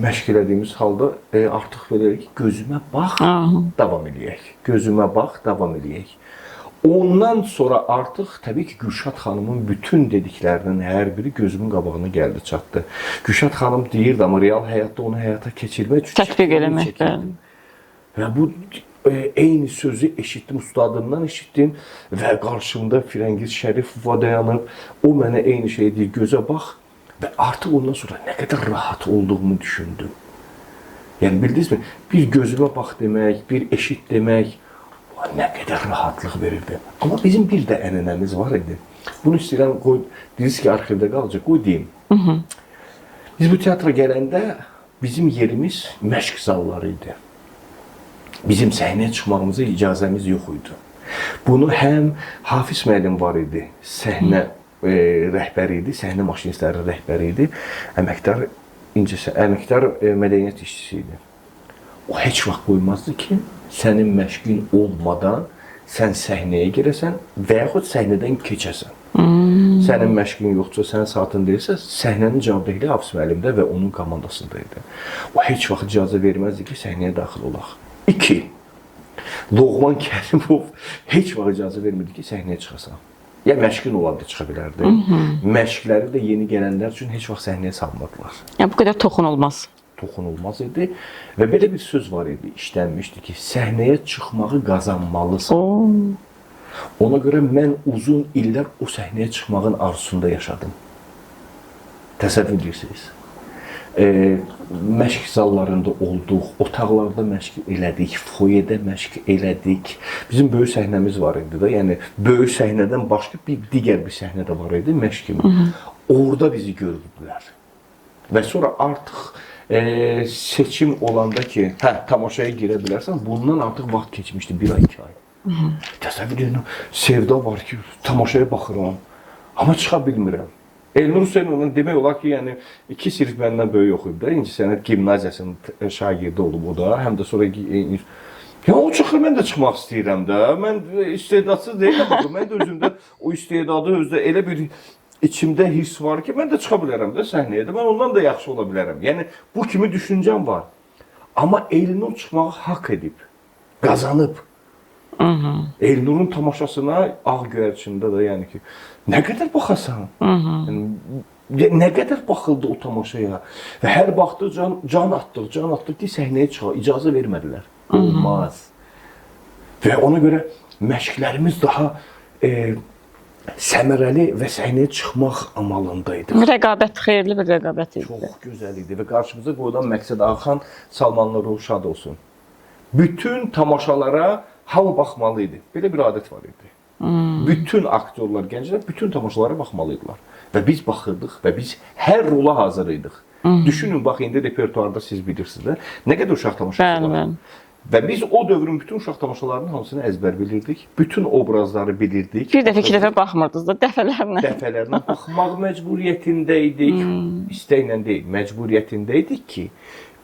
məşq elədiyimiz halda artıq belə ki, gözümə bax, davam eləyək. Gözümə bax, davam eləyək. Ondan sonra artıq təbii ki, Gülşad xanımın bütün dediklərinin hər biri gözümün qabağına gəldi, çatdı. Gülşad xanım deyirdi, amma real həyatda onu həyata keçirmək üçün Tətbiq eləmək, bəli. Və bu eyni sözü eşitdim, ustadımdan eşitdim və qarşımda Firəngiz Şərifova dayanıb, o mənə eyni şeyi deyir, gözə bax və artıq ondan sonra nə qədər rahat olduğumu düşündüm. Yəni bildinizmi, bir gözümə bax demək, bir eşit demək, nə qədər rahatlıq verirdi. Amma bizim bir də ənənəmiz var idi. Bunu istəyirəm, qoy, deyirsiniz ki, arxivdə qalacaq, qoy deyim. Biz bu teatra gələndə bizim yerimiz məşq zalları idi. Bizim səhnəyə çıxmağımıza icazəmiz yox idi. Bunu həm Hafiz müəllim var idi, səhnə rəhbəri idi, səhnə maşinistləri rəhbəri idi, əməkdar mədəniyyət işçisi idi. O heç vaxt qoymazdı ki, sənin məşqin olmadan sən səhnəyə girəsən və yaxud səhnədən keçəsən. Sənin məşqin yoxdursa, sənin saatın deyilsə, səhnənin cavabdehliyi Hafiz müəllimdə və onun komandasında idi. O heç vaxt icazə verməzdi ki, səhnəyə daxil olaq. 2. Loğman Kərimov heç vaxt icazə vermirdi ki, səhnəyə çıxasan. Ya məşqin olanda çıxa bilərdi. Məşqləri də yeni gələnlər üçün heç vaxt səhnəyə salmadılar. Yəni bu qədər toxunulmaz. Toxunulmaz idi və belə bir söz var idi, işlənmişdi ki, səhnəyə çıxmağı qazanmalısan. Ona görə mən uzun illər o səhnəyə çıxmağın arzusunda yaşadım. Təsəvvür edirsiniz. Məşq zallarında olduq, otaqlarda məşq elədik, foyedə məşq elədik. Bizim böyük səhnəmiz var idi da, yəni böyük səhnədən başqa bir digər bir səhnə də var idi məşq kimi. Orada bizi görürdülər. Və sonra artıq seçim olanda ki, hə, tamaşaya girə bilərsən, bundan artıq vaxt keçmişdi, 1 ay, 2 ay. Təsəvvür edin, sevda var ki, tamaşaya baxıram, amma çıxa bilmirəm. Elnur Hüseynovla demək olar ki, yəni 2 sinif məndən böyük oxuyub da, İncəsənət gimnaziyasının şagirdi olub o da, həm də sonra ya o çıxır, mən də çıxmaq istəyirəm də. Mən istedadsız deyiləm axı, mən də özümdə o istedadı özdə elə bir içimdə hiss var ki, mən də çıxa bilərəm də səhnəyə də, mən ondan da yaxşı ola bilərəm. Yəni bu kimi düşüncəm var. Amma Elnur çıxmağı haqq edib, qazanıb. Elnurun tamaşasına Ağ Göyərçində də, yəni ki, nə qədər baxasan? Yəni, nə qədər baxıldı o tamaşaya və hər baxdı can atdıq, can atdıq ki, səhnəyə çıxa, icazə vermədilər. Olmaz. Və ona görə məşqlərimiz daha səmərəli və səhnəyə çıxmaq amalında idi. Rəqabət, xeyirli bir rəqabət idi. Çox gözəl idi və qarşımıza qoyulan məqsəd Ağaxan Salmanlı ruhu şad olsun. Bütün tamaşalara hamı baxmalı idi. Belə bir adət var idi. Bütün aktyorlar, gənclər bütün tamaşalara baxmalı idilər. Və biz baxırdıq və biz hər rola hazır idik. Düşünün, bax, indi repertuarda siz bilirsiniz də, nə qədər uşaq tamaşası Bəli, var. bəli. Və biz o dövrün bütün uşaq tamaşalarının hamısını əzbər bilirdik. Bütün obrazları bilirdik. Bir dəfə, iki dəfə baxmırdınız da, dəfələrlə. Dəfələrlə baxmaq məcburiyyətində idik. İstəklə deyil, məcburiyyətində idik ki,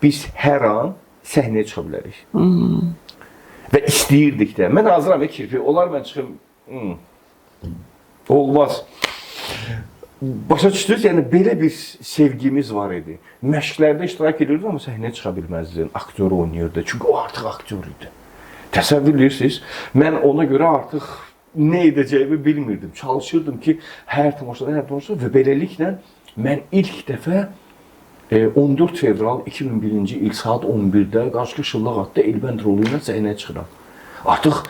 biz hər an səhnəyə çıxa bilərik. Və istəyirdik də. Mən hazıram, kirpi, olar mən çıxım. Olmaz. Başa düşdünüz? Yəni belə bir sevgimiz var idi. Məşqlərdə iştirak edirdik, amma səhnəyə çıxa bilməzdin. Aktyor oynayırdı. Çünki o artıq aktyor idi. Təsəvvür edirsiniz? Mən ona görə artıq nə edəcəyimi bilmirdim. Çalışırdım ki, hər tamaşada, hər tamaşada və beləliklə mən ilk dəfə 14 fevral 2001-ci il saat 11-də Qarşıqı Şıllaq adlı Elbənd rolu ilə səhnəyə çıxıram. Artıq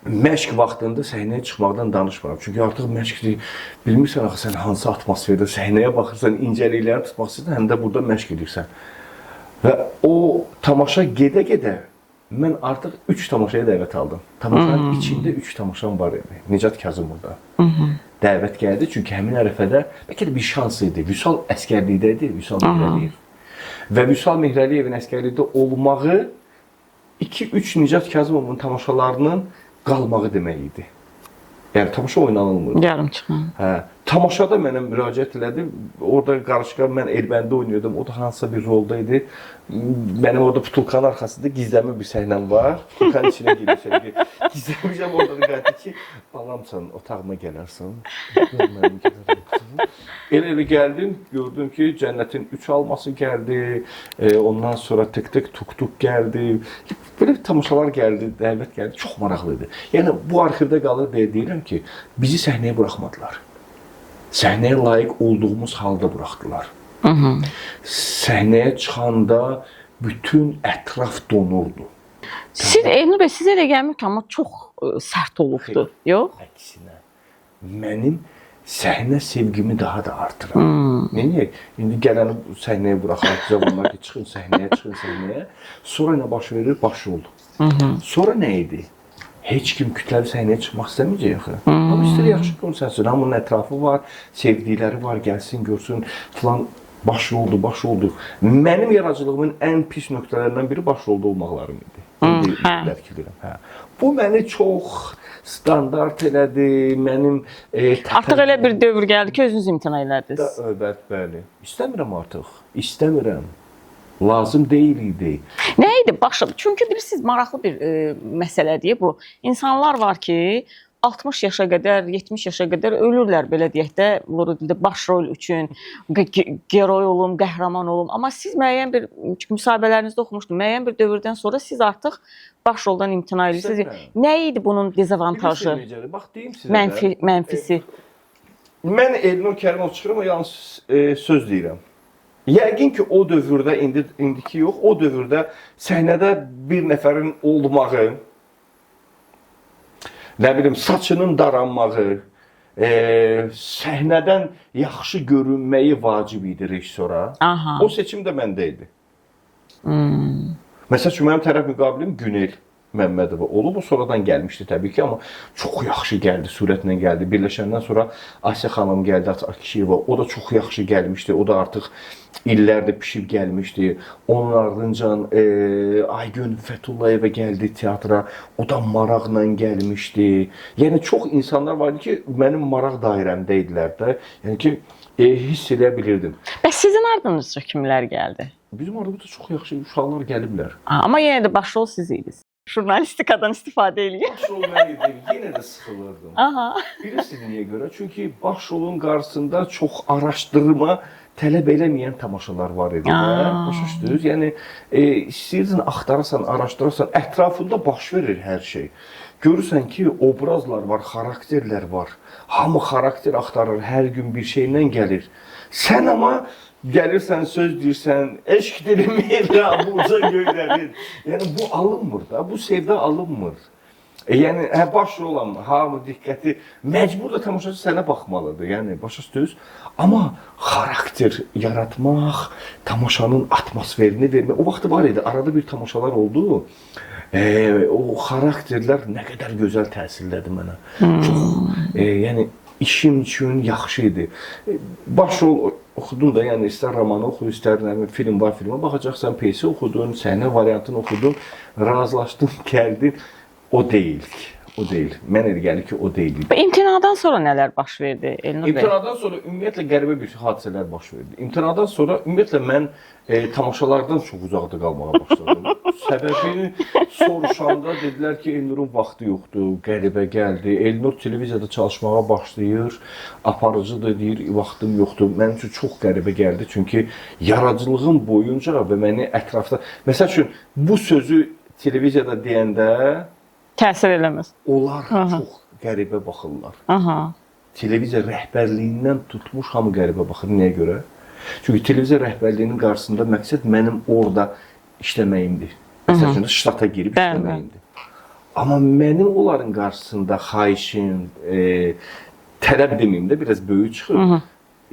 məşq vaxtında səhnəyə çıxmaqdan danışmıram. Çünki artıq məşqdir, bilmirsən axı sən hansı atmosferdə səhnəyə baxırsan, incəlikləri tutmaq istəyirsən, həm də burada məşq edirsən. Və o tamaşa gedə-gedə Mən artıq 3 tamaşaya dəvət aldım. Tamaşanın içində 3 tamaşam var idi. Nicat Kazımovda. Dəvət gəldi çünki həmin ərəfədə bəlkə də bir şans idi. Vüsal əskərlikdə idi, Vüsal Mehrəliyev. Və Vüsal Mehrəliyevin əskərlikdə olmağı 2-3 Nicat Kazımovun tamaşalarının qalmağı demək idi. Yəni tamaşa oynanılmırdı. Yarımçıq. Hə, tamaşada mənə müraciət elədi. Orada qarışqa mən ermənində oynuyordum. O da hansısa bir rolda idi. Mənim orada putulkanın arxasında gizlənmə bir səhnəm var. Putulkanın içinə girmişəm ki, gizlənmişəm orada da qayıtdı ki, balamsan, otağıma gələrsən. Mənim gələrəm. Elə gəldim, gördüm ki, Cənnətin 3 alması gəldi. Ondan sonra tık-tık tuk-tuk gəldi. Belə bir tamaşalar gəldi, dəvət gəldi. Çox maraqlı idi. Yəni bu arxivdə qalır deyə deyirəm ki, bizi səhnəyə buraxmadılar. Səhnəyə layiq olduğumuz halda buraxdılar. Səhnəyə çıxanda bütün ətraf donurdu. Siz Elnur bəy, sizə elə gəlmir ki, amma çox sərt olubdu, yox? Əksinə, mənim səhnə sevgimi daha da artırar. Neyək? İndi gələni səhnəyə buraxaq, cavanlar ki, çıxın səhnəyə, çıxın səhnəyə. Sonra nə baş verir? Baş oldu. Sonra nə idi? Heç kim kütləvi səhnəyə çıxmaq istəməyəcək axı. Hamı istəyir yaxşı görsənsin, hamının ətrafı var, sevdikləri var, gəlsin, görsün filan. Baş oldu, baş oldu. Mənim yaradıcılığımın ən pis nöqtələrindən biri baş rolda olmaqlarım idi. İndi dərk edirəm. Hə. Bu məni çox standart elədi, mənim artıq elə bir dövr gəldi ki, özünüz imtina elədiniz. Evet, bəli. İstəmirəm artıq. İstəmirəm. Lazım deyil idi. Nə idi başa? Çünki bilirsiniz, maraqlı bir məsələdir bu. İnsanlar var ki, 60 yaşa qədər, 70 yaşa qədər ölürlər belə deyək də, loru dildə baş rol üçün, geroy olum, qəhrəman olum. Amma siz müəyyən bir, çünki müsahibələrinizdə oxumuşdum, müəyyən bir dövrdən sonra siz artıq baş roldan imtina edirsiniz. Nə idi bunun dezavantajı? Bax, deyim sizə də. Mənfisi. Mən Elnur Kərimov çıxıram, amma yalnız söz deyirəm. Yəqin ki, o dövrdə, indiki yox, o dövrdə səhnədə bir nəfərin olmağı, nə bilim, saçının daranmağı, səhnədən yaxşı görünməyi vacib idi rejissora. Aha. O seçim də məndə idi. Məsəl üçün, mənim tərəf müqabilim Günel Məmmədova olub, o sonradan gəlmişdi təbii ki, amma çox yaxşı gəldi, sürətlə gəldi. Birləşəndən sonra Asiya xanım gəldi, Akşiyeva, o da çox yaxşı gəlmişdi, o da artıq illərdir pişib gəlmişdi. Onun ardınca Aygün Fətullayeva gəldi teatra, o da maraqla gəlmişdi. Yəni, çox insanlar var idi ki, mənim maraq dairəmdə idilər də, yəni ki, hiss eləyə bilirdim. Bəs sizin ardınızca kimlər gəldi? Bizim ardımızda çox yaxşı uşaqlar gəliblər. Amma yenə də başrol siz idiniz. Jurnalistikadan istifadə eləyir. Baş rol mən idim, yenə də sıxılırdım. Aha. Bilirsiniz niyə görə? Çünki baş rolun qarşısında çox araşdırma tələb eləməyən tamaşalar var idi. Başa düşdünüz? Yəni, istəyirdin, axtarasan, araşdırasan, ətrafında baş verir hər şey. Görürsən ki, obrazlar var, xarakterlər var. Hamı xarakter axtarır, hər gün bir şeylə gəlir. Sən amma gəlirsən, söz deyirsən, eşq dilimi elə burca göylərin. Yəni, bu alınmır da, bu sevda alınmır. Yəni, baş rol, hamı diqqəti, məcbur da tamaşaçı sənə baxmalıdır, yəni, başa düşdünüz. Amma xarakter yaratmaq, tamaşanın atmosferini vermək, o vaxtı var idi, arada bir tamaşalar oldu. O xarakterlər nə qədər gözəl təsirlədi mənə. Çox, yəni, işim üçün yaxşı idi. Baş rol oxudun da, yəni istər romanı oxu, istər nə bilim, film var, filmə baxacaqsan, piyesi oxudun, səhnə variantını oxudun, razılaşdın, gəldin. O deyil, o deyil. Mən elə gəlir ki, o deyil. İmtinadan sonra nələr baş verdi, Elnur bəy? İmtinadan sonra ümumiyyətlə qəribə bir hadisələr baş verdi. İmtinadan sonra ümumiyyətlə mən tamaşalardan çox uzaqda qalmağa başladım. Səbəbini soruşanda dedilər ki, Elnurun vaxtı yoxdur, qəribə gəldi. Elnur televiziyada çalışmağa başlayır, aparıcıdır, deyir, vaxtım yoxdur. Mənim üçün çox qəribə gəldi, çünki yaradıcılığım boyunca və məni ətrafda... Məsəl üçün, bu sözü televiziyada deyəndə təsir eləməz. Onlar çox qəribə baxırlar. Aha. Televiziya rəhbərliyindən tutmuş hamı qəribə baxır. Nəyə görə? Çünki televiziya rəhbərliyinin qarşısında məqsəd mənim orada işləməyimdir. Məsəl üçün, ştata girib işləməyimdir. Amma mənim onların qarşısında xahişim, tələb deməyim də biraz böyük çıxır.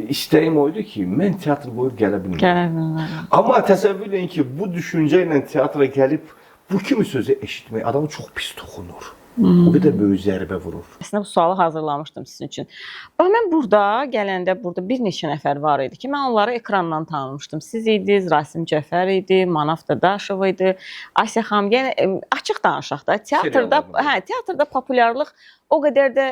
İstəyim o idi ki, mən teatr qoyub gələ bilmirəm. Gələ bilmirəm. Amma təsəvvür edin ki, bu düşüncə ilə teatra gəlib Bu kimi sözü eşitmək adama çox pis toxunur. O qədər böyük zərbə vurur. Əslində bu sualı hazırlamışdım sizin üçün. Bax mən burada gələndə burada bir neçə nəfər var idi ki, mən onları ekrandan tanımışdım. Siz idiniz, Rasim Cəfər idi, Manaf Dadaşov idi, Asiya xanım. Yəni açıq danışaq da, teatrda, Seriallarda. hə, teatrda populyarlıq o qədər də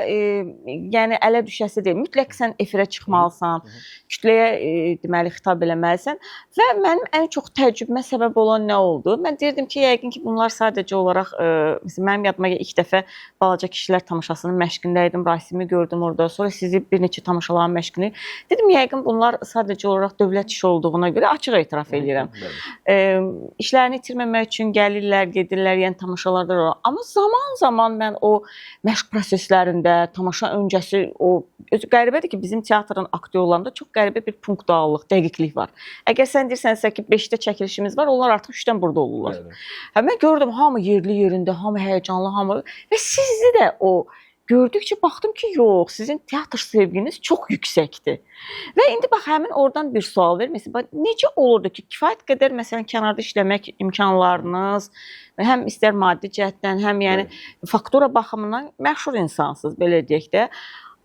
yəni ələ düşəsi deyil. Mütləq sən efirə çıxmalısan, kütləyə deməli xitab eləməlisən və mənim ən çox təəccübümə səbəb olan nə oldu? Mən deyirdim ki, yəqin ki, bunlar sadəcə olaraq məsələn mənim yadıma gəlir ilk dəfə balaca kişilər tamaşasının məşqində idim, Rasimi gördüm orada. Sonra sizi bir neçə tamaşaların məşqini. Dedim yəqin bunlar sadəcə olaraq dövlət işi olduğuna görə açıq etiraf eləyirəm. Bəli. İşlərini itirməmək üçün gəlirlər, gedirlər, yəni tamaşalarda olur. Amma zaman-zaman mən o məşq proseslərində, tamaşa öncəsi o özü qəribədir ki, bizim teatrın aktyorlarında çox qəribə bir punktuallıq, dəqiqlik var. Əgər sən deyirsənsə ki, 5-də çəkilişimiz var, onlar artıq 3-dən burada olurlar. Bəli. Hə, mən gördüm hamı yerli yerində, hamı həyəcanlı, hamı və sizi də o gördükcə baxdım ki, yox, sizin teatr sevginiz çox yüksəkdir. Və indi bax həmin oradan bir sual ver. Məsələn, bax, necə olurdu ki, kifayət qədər məsələn kənarda işləmək imkanlarınız həm istər maddi cəhətdən, həm yəni faktura baxımından məşhur insansınız, belə deyək də.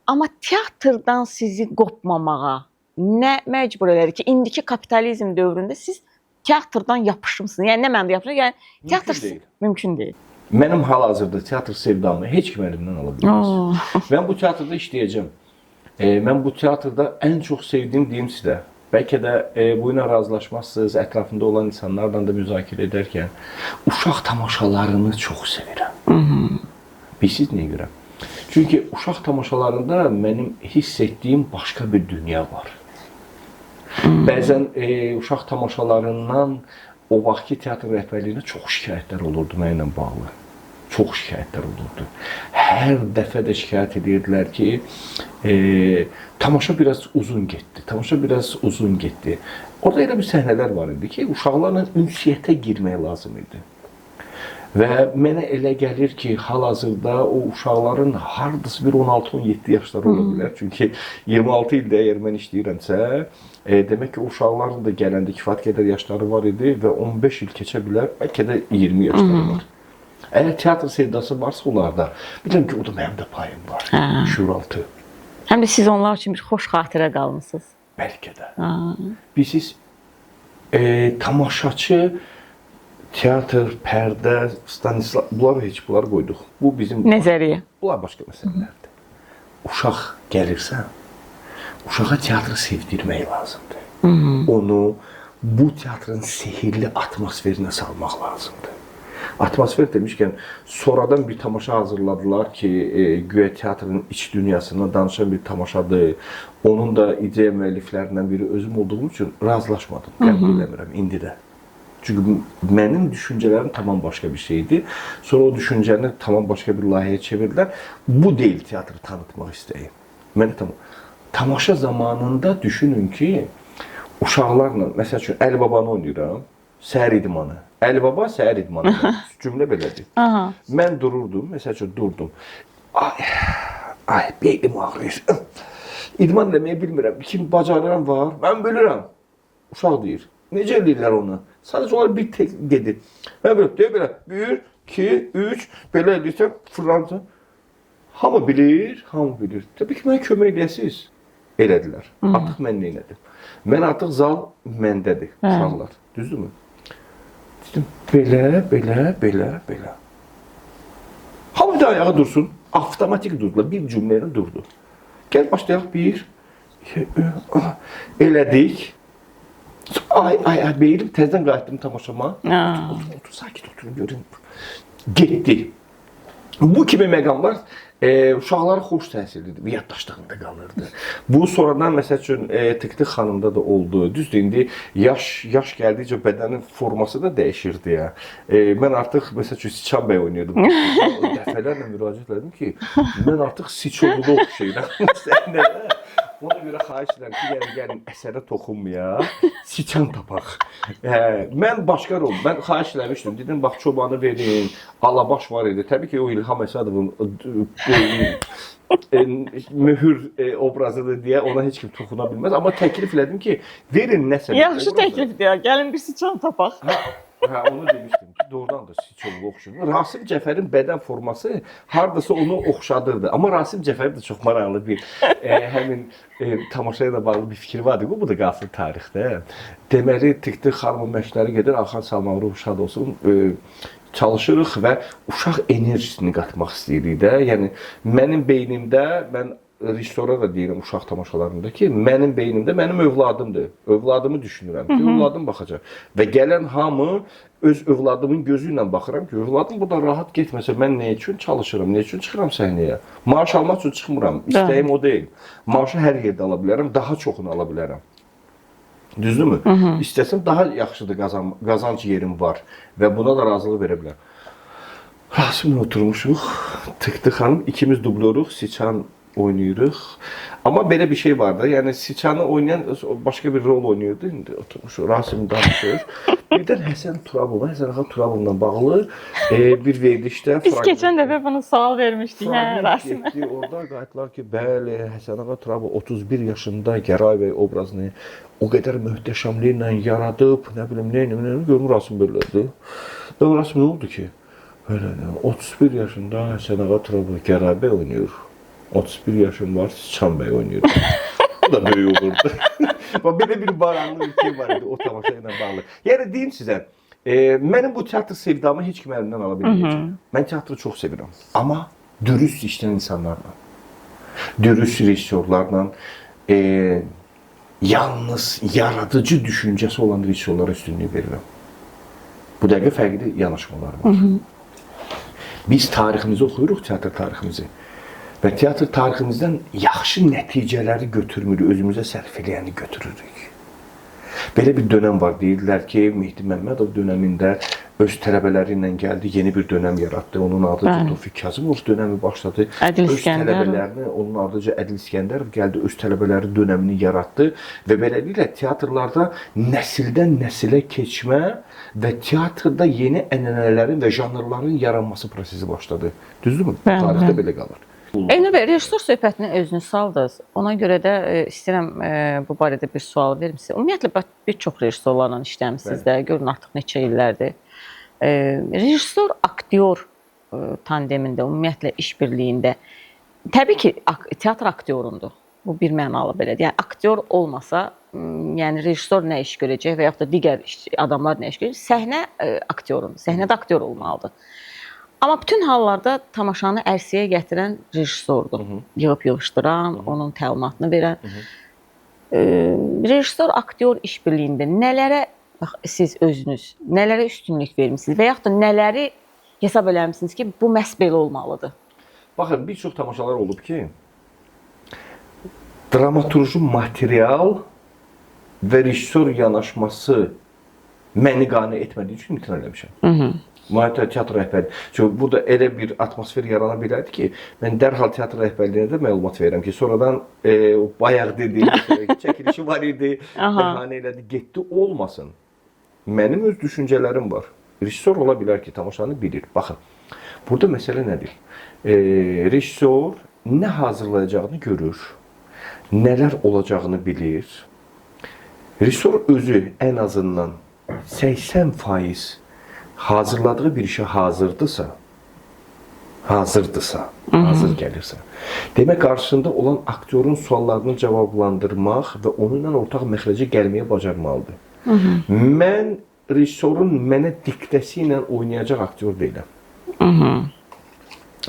Amma teatrdan sizi qopmamağa nə məcbur elədi ki, indiki kapitalizm dövründə siz teatrdan yapışmısınız. Yəni nə mənada yapışır? Yəni teatr Mümkün deyil. Mümkün deyil. Mənim hal-hazırda teatr sevdamı heç kim əlimdən ala bilməz. Oh. Mən bu teatrda işləyəcəm. Mən bu teatrda ən çox sevdiyim deyim sizə. Bəlkə də bu ilə razılaşmazsınız, ətrafında olan insanlarla da müzakirə edərkən uşaq tamaşalarını çox sevirəm. Bilirsiniz niyə görə? Çünki uşaq tamaşalarında mənim hiss etdiyim başqa bir dünya var. Bəzən uşaq tamaşalarından o vaxtki teatr rəhbərliyinə çox şikayətlər olurdu mənimlə bağlı. Çox şikayətlər olurdu. Hər dəfə də şikayət edirdilər ki, tamaşa biraz uzun getdi. Tamaşa biraz uzun getdi. Orada elə bir səhnələr var idi ki, uşaqlarla ünsiyyətə girmək lazım idi. Və mənə elə gəlir ki, hal-hazırda o uşaqların hardasa bir 16-17 yaşları ola bilər. Çünki 26 ildə əgər mən işləyirəmsə, demək ki, o uşaqların da gələndə kifayət qədər yaşları var idi və 15 il keçə bilər, bəlkə də 20 yaşları var. Əgər teatr sevdası varsa onlarda, bilirəm ki, o da mənim də payım var. Hə. Şuuraltı. Həm də siz onlar üçün bir xoş xatirə qalmısınız. Bəlkə də. Bilirsiniz, tamaşaçı, teatr, pərdə, Stanislav, bunları heç bunları qoyduq. Bu bizim Nəzəriyyə. Bunlar başqa məsələlərdir. Uşaq gəlirsə, uşağa teatrı sevdirmək lazımdır. Onu bu teatrın sehirli atmosferinə salmaq lazımdır. Atmosfer demişkən, sonradan bir tamaşa hazırladılar ki, güya teatrın iç dünyasından danışan bir tamaşadır. Onun da ideya müəlliflərindən biri özüm olduğum üçün razılaşmadım. Qəbul eləmirəm indi də. Çünki mənim düşüncələrim tamam başqa bir şeydi. Sonra o düşüncəni tamam başqa bir layihəyə çevirdilər. Bu deyil teatrı tanıtmaq istəyim. Mən tamam. Tamaşa zamanında düşünün ki, uşaqlarla, məsəl üçün Əli Babanı oynayıram, səhər idmanı. Əli Baba səhər idmanı. Cümlə belədir. Aha. Mən dururdum, məsəl üçün durdum. Ay, ay, belim ağrıyır. İdman eləməyi bilmirəm. Kim bacarıram var, mən bilirəm. Uşaq deyir. Necə eləyirlər onu? Sadəcə onlar bir tek gedir. Mən belə, deyə belə, 1, 2, 3, belə eləyirsən, fırlanırsan. Hamı bilir, hamı bilir. Təbii ki, mənə kömək eləyəsiniz. Elədilər. Artıq mən nə elədim? Mən artıq zal məndədir, uşaqlar. Düzdürmü? Dedim, belə, belə, belə, belə. Hamı da ayağa dursun. Avtomatik durdular. Bir cümlə ilə durdu. Gəl başlayaq. 1, 2, 3, elədik. Ay, ay, ay, beynim təzədən qayıtdım tamaşama. Otur, otur, sakit oturun, görün. Getdi. Bu kimi məqamlar uşaqlara xoş təsir edirdi, yaddaşlarında qalırdı. Bu sonradan məsəl üçün Tık-Tık xanımda da oldu. Düzdür, indi yaş gəldikcə bədənin forması da dəyişirdi ya. Mən artıq məsəl üçün Siçan bəy oynayırdım. Dəfələrlə müraciət elədim ki, mən artıq Siçovula oxşayıram səhnədə. Ona görə xahiş edirəm ki, yəni gəlin əsərə toxunmayaq, siçan tapaq. Mən başqa rol, mən xahiş eləmişdim. Dedim, bax çobanı verin, Alabaş var idi. Təbii ki, o İlham Əsədovun möhür obrazıdır deyə ona heç kim toxuna bilməz. Amma təklif elədim ki, verin nəsə. Yaxşı təklifdir ya. Gəlin bir siçan tapaq. Hə, Hə, onu demişdim ki, doğrudan da Siçovula oxşayır. Rasim Cəfərin bədən forması hardasa onu oxşadırdı. Amma Rasim Cəfərin də çox maraqlı bir həmin tamaşaya da bağlı bir fikri vardı. Bu da qalsın tarixdə. Deməli, Tıktı xanımın məşqləri gedir, Arxan Salmanov ruhu şad olsun. Çalışırıq və uşaq enerjisini qatmaq istəyirik də. Yəni mənim beynimdə mən rejissora da deyirəm uşaq tamaşalarında ki, mənim beynimdə mənim övladımdır. Övladımı düşünürəm ki, övladım baxacaq. Və gələn hamı öz övladımın gözü ilə baxıram ki, övladım burada rahat getməsə mən nə üçün çalışıram, nə üçün çıxıram səhnəyə? Maaş almaq üçün çıxmıram. İstəyim o deyil. Maaşı hər yerdə ala bilərəm, daha çoxunu ala bilərəm. Düzdürmü? İstəsəm daha yaxşıdır qazanc yerim var və buna da razılıq verə bilərəm. Rasimlə oturmuşuq. Tıktı xanım, ikimiz dublyoruq, Siçan oynayırıq. Amma belə bir şey var da, yəni Siçanı oynayan başqa bir rol oynayırdı. İndi oturmuşuq, Rasim danışır. Birdən Həsən Turabov, Həsən ağa Turabovla bağlı bir verilişdə Biz keçən dəfə bunu sual vermişdik, hə, Rasimə. Getdi, orada qayıtdılar ki, bəli, Həsən ağa Turabov 31 yaşında Gəray bəy obrazını o qədər möhtəşəmliklə yaradıb, nə bilim, nə nə, görüm Rasim belədir. Rasim nə oldu ki? Belə, 31 yaşında Həsən ağa Turabov Gəray bəy oynayır. 31 yaşım var, Siçan bəy oynayır. Bu da böyük olurdu. Bax, belə bir maraqlı bir şey var idi o tamaşa ilə bağlı. Yəni deyim sizə, mənim bu teatr sevdamı heç kim əlimdən ala bilməyəcək. Mən teatrı çox sevirəm. Amma dürüst işləyən insanlarla, dürüst rejissorlarla, yalnız yaradıcı düşüncəsi olan rejissorlara üstünlük verirəm. Bu dəqiqə fərqli yanaşmalar var. Biz tariximizi oxuyuruq, teatr tariximizi. Və teatr tariximizdən yaxşı nəticələri götürmürük, özümüzə sərf eləyəni götürürük. Belə bir dönəm var, deyirlər ki, Mehdi Məmmədov dönəmində öz tələbələri ilə gəldi, yeni bir dönəm yaratdı. Onun adıca Tofiq Kazımov dönəmi başladı. Ədil öz tələbələrini, onun adıca Ədil İsgəndərov gəldi, öz tələbələri dönəmini yaratdı və beləliklə teatrlarda nəsildən nəsilə keçmə və teatrda yeni ənənələrin və janrların yaranması prosesi başladı. Düzdürmü? Tarixdə belə qalır. Elnur bəy, rejissor söhbətini özünüz saldınız. Ona görə də istəyirəm bu barədə bir sual verim sizə. Ümumiyyətlə, bir çox rejissorlarla işləmisiniz də, görün artıq neçə illərdir. Rejissor aktyor tandemində, ümumiyyətlə işbirliyində, təbii ki, teatr aktyorundur. Bu bir mənalı belədir. Yəni aktyor olmasa, yəni rejissor nə iş görəcək və yaxud da digər adamlar nə iş görəcək? Səhnə aktyorundur. Səhnədə aktyor olmalıdır. Amma bütün hallarda tamaşanı ərsəyə gətirən rejissordur. Yığıb yığışdıran, onun təlimatını verən. Rejissor aktyor işbirliyində nələrə bax, siz özünüz nələrə üstünlük vermisiniz və yaxud da nələri hesab eləmisiniz ki, bu məhz belə olmalıdır? Baxın, bir çox tamaşalar olub ki, dramaturji material və rejissor yanaşması məni qane etmədiyi üçün imtina eləmişəm. Müəyyən teatr rəhbəri. Çünki burada elə bir atmosfer yarana bilərdi ki, mən dərhal teatr rəhbərliyinə də məlumat verirəm ki, sonradan o bayaq dediyim çəkilişi var idi, bəhanə elədi, getdi olmasın. Mənim öz düşüncələrim var. Rejissor ola bilər ki, tamaşanı bilir. Baxın, burada məsələ nədir? Rejissor nə hazırlayacağını görür, nələr olacağını bilir. Rejissor özü ən azından 80% hazırladığı bir işə hazırdısa, hazır gəlirsə, demək qarşısında olan aktyorun suallarını cavablandırmaq və onunla ortaq məxrəcə gəlməyə bacarmalıdır. Mən rejissorun mənə diktəsi ilə oynayacaq aktyor deyiləm.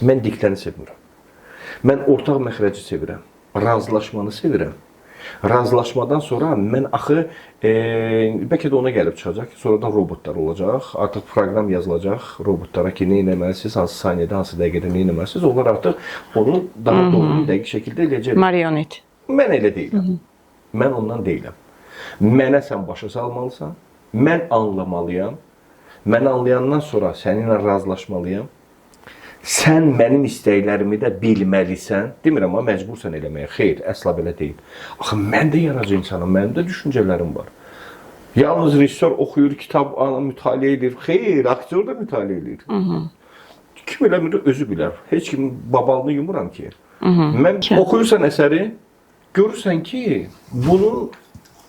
Mən diktəni sevirəm. Mən ortaq məxrəci sevirəm. Razılaşmanı sevirəm. Razılaşmadan sonra mən axı bəlkə də ona gəlib çıxacaq ki, sonradan robotlar olacaq. Artıq proqram yazılacaq robotlara ki, nə etməlisiniz, hansı saniyədə, hansı dəqiqədə nə etməlisiniz. Onlar artıq onu daha doğru, dəqiq şəkildə eləyəcəklər. Marionet. Mən elə deyiləm. Mən ondan deyiləm. Mənə sən başa salmalısan, mən anlamalıyam. Mən anlayandan sonra səninlə razılaşmalıyam. Sən mənim istəklərimi də bilməlisən. Demirəm, amma məcbursan eləməyə. Xeyr, əsla belə deyil. Axı, mən də yaradıcı insanam, mənim də düşüncələrim var. Yalnız rejissor oxuyur, kitab mütaliə edir. Xeyr, aktyor da mütaliə edir. Kim eləmir, özü bilər. Heç kimin babalını yumuram ki. Mən oxuyursan əsəri, görürsən ki, bunun